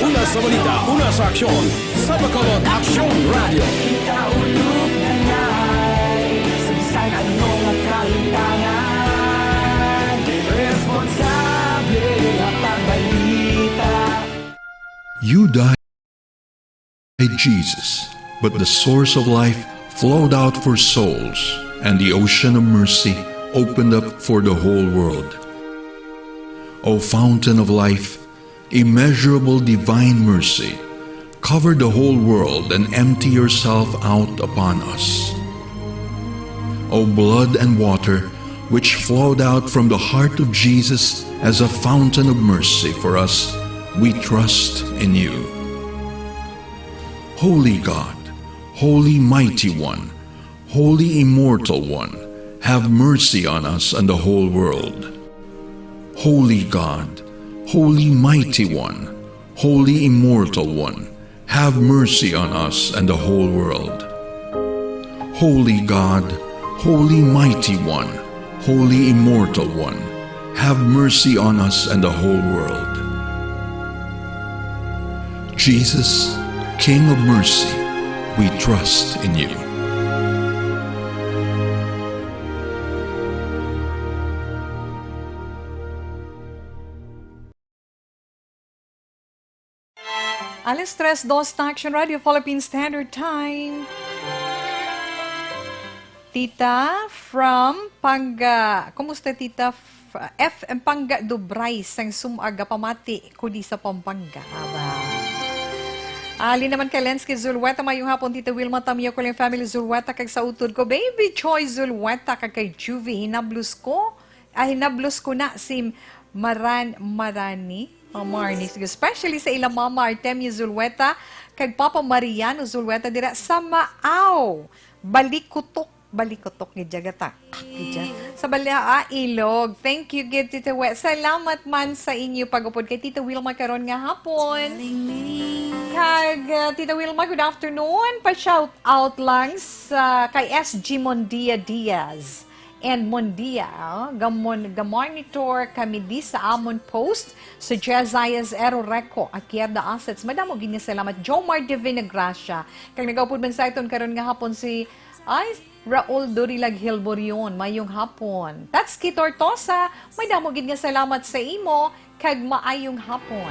Una sa balita, una sa aksyon, sa Bacolod Aksyon Radyo. Kita ulog na ngay, sa bisan ano nga kalimtangan, responsable nga pagbalita. You died, Jesus, but the source of life flowed out for souls, and the ocean of mercy opened up for the whole world. O fountain of life, immeasurable divine mercy, Cover the whole world and empty yourself out upon us. O blood and water, which flowed out from the heart of Jesus as a fountain of mercy for us, we trust in you. Holy God, Holy Mighty One, Holy Immortal One, have mercy on us and the whole world. Holy God, Holy Mighty One, Holy Immortal One, have mercy on us and the whole world. Holy God, Holy Mighty One, Holy Immortal One, have mercy on us and the whole world. Jesus, King of mercy, we trust in you. Alas tres dos na, Action Radio Philippine Standard Time. Tita from Panga. Kumusta, Tita? F-, F-, Panga Dubray, sang sumag pamati ko di sa Pampanga. Aba. Ali naman kay Lens kay Zulueta, mayong hapon, Tita Wilma, Tamio ko lang family Zulueta, kag sa utod ko, Baby Choi Zulueta, kag kay Juvie, hinablos ko, ah, hinablos ko na si Maran, Marani, oh, Marni, sige, especially sa ila mama, Artemio Zulueta, kag Papa Mariano Zulueta, dira sa Maaw, Balikutok, Balikutok, gid dya, gata. Gid dya. Sa Balaa, Ilog. Thank you, gid, Tita We. Salamat man sa inyo pag-upod kay Tita Wilma karon nga hapon. Kag, uh, Tita Wilma, good afternoon. Pa-shout out lang sa kay S G Mondia Diaz and Mondia, ah, gamon, gamonitor kami di sa amon post sa Jezaias Ero Reco, Akier da Assets. Madamo gid nga salamat, Jomar Divina Gracia. Kag nagaupod man sa aton karon nga hapon si, ay, Raul Durilag Hilborion, mayong hapon. Tatski Tortosa, may damo gid nga salamat sa imo, kag maayong hapon.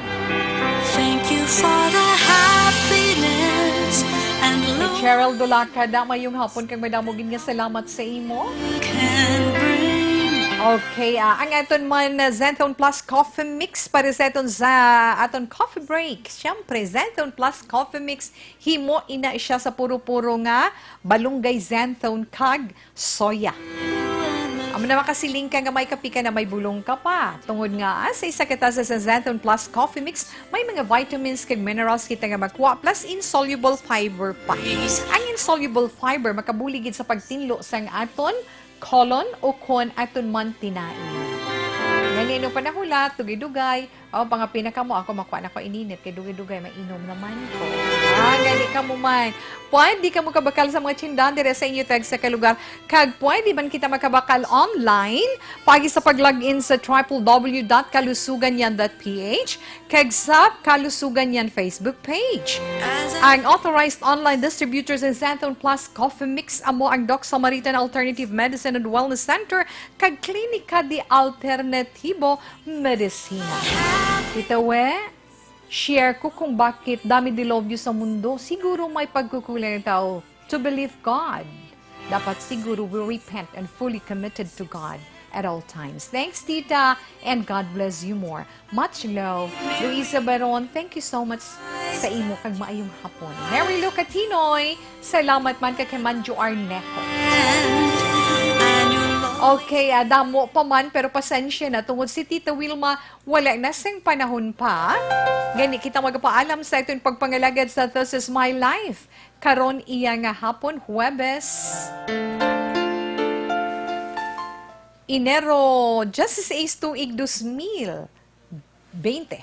Thank you for the happiness and Kay love. Cheryl Dulacada, mayong hapon, kag may damo gid nga salamat sa imo. Can bring. Okay, ah, ang aton man, ah, Zenthone Plus Coffee Mix para sa aton, sa aton coffee break. Siyempre, Zenthone Plus Coffee Mix, himo ina siya sa puro-puro nga balunggay, Zenthone, kag soya. Amo na, makasiling ka nga may kape ka na may bulong ka pa. Tungod nga, ah, sa isa ka tasa sa Zenthone Plus Coffee Mix, may mga vitamins kag minerals kita nga makuha, plus insoluble fiber pa. Ang insoluble fiber makabulig gid sa pagtinlo sang aton colon o kon aton man tinain. Gani, ano pa nahulat, dugay-dugay, o, pangapi na kamo, ako makuha na ko ininit, kay dugay-dugay mainom naman ko. Ah, gani kamo man. Pwede kamo kabakal sa mga tindahan dire sa inyo tag sa kalugar. Kag pwede man kita makabakal online, pagi sa pag-log in sa triple W dot kalusugan yan dot P H, kag sa Kalusugan Yan Facebook page. Ang authorized online distributors in Xanthone Plus Coffee Mix amo ang Doc Samaritan Alternative Medicine and Wellness Center kag Klinika de Alternatibo Medicina. Tita We, share ko kung bakit dami dilobyo sa mundo. Siguro may pagkukulang ang tao to believe God. Dapat siguro we repent and fully committed to God at all times. Thanks, Tita, and God bless you more. Much love. Luisa Baron, thank you so much sa imo kag maayong hapon. Mary Lou Catinoy, salamat man kag kay Manjo Arnejo. Okay, ah, damo pa man, pero pasensya na tungod si Tita Wilma wala na sing panahon pa. Gani kita magpaalam sa aton pagpangalagad sa This Is My Life. Karon iya nga hapon, Huwebes, Enero dieciséis, tuig dos mil veinte.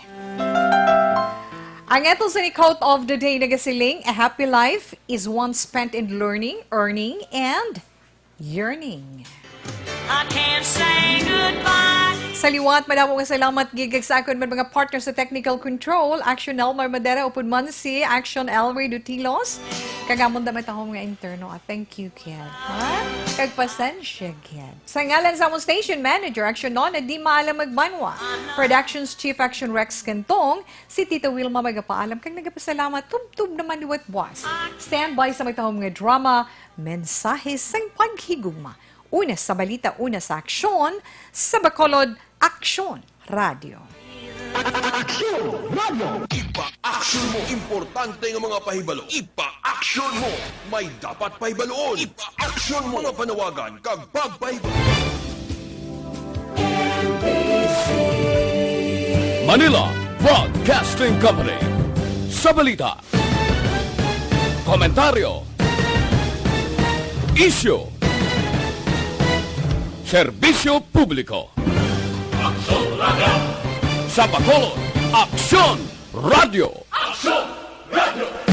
Ang ato sa ni quote of the day nagasiling, "A happy life is one spent in learning, earning, and yearning." I can't say goodbye. Sa liwat, madamo nga salamat gid kag sa akon man mga partner sa technical control, Action Elmar Madera, upod man si Action Elway Dutilos. Kag amon da may tahom nga interno, ah, thank you, kid. Ha? Kag pasensya, kid. Sa ngalan sa among station manager, Action Nona Di Maalam Magbanwa, Productions Chief Action Rex Cantong, si Tita Wilma magapaalam kag nagapasalamat, tubtob naman liwat buwas. Standby sa may tahom nga drama, Mensahe sang Paghigugma. Una sa balita, una sa aksyon, sa Bacolod, Aksyon Radio. Aksyon Radio. Iba Aksyon mo. Importante nga mga pahibalo, ipa-aksyon mo. May dapat pahibaluon, ipa-aksyon mo. Mga panawagan kag pagpahibalo. Manila Broadcasting Company. Sa balita, komentaryo, isyu, serbisyo publiko. Aksyon Radio. Sa Bacolod, Aksyon Radio. Aksyon Radio.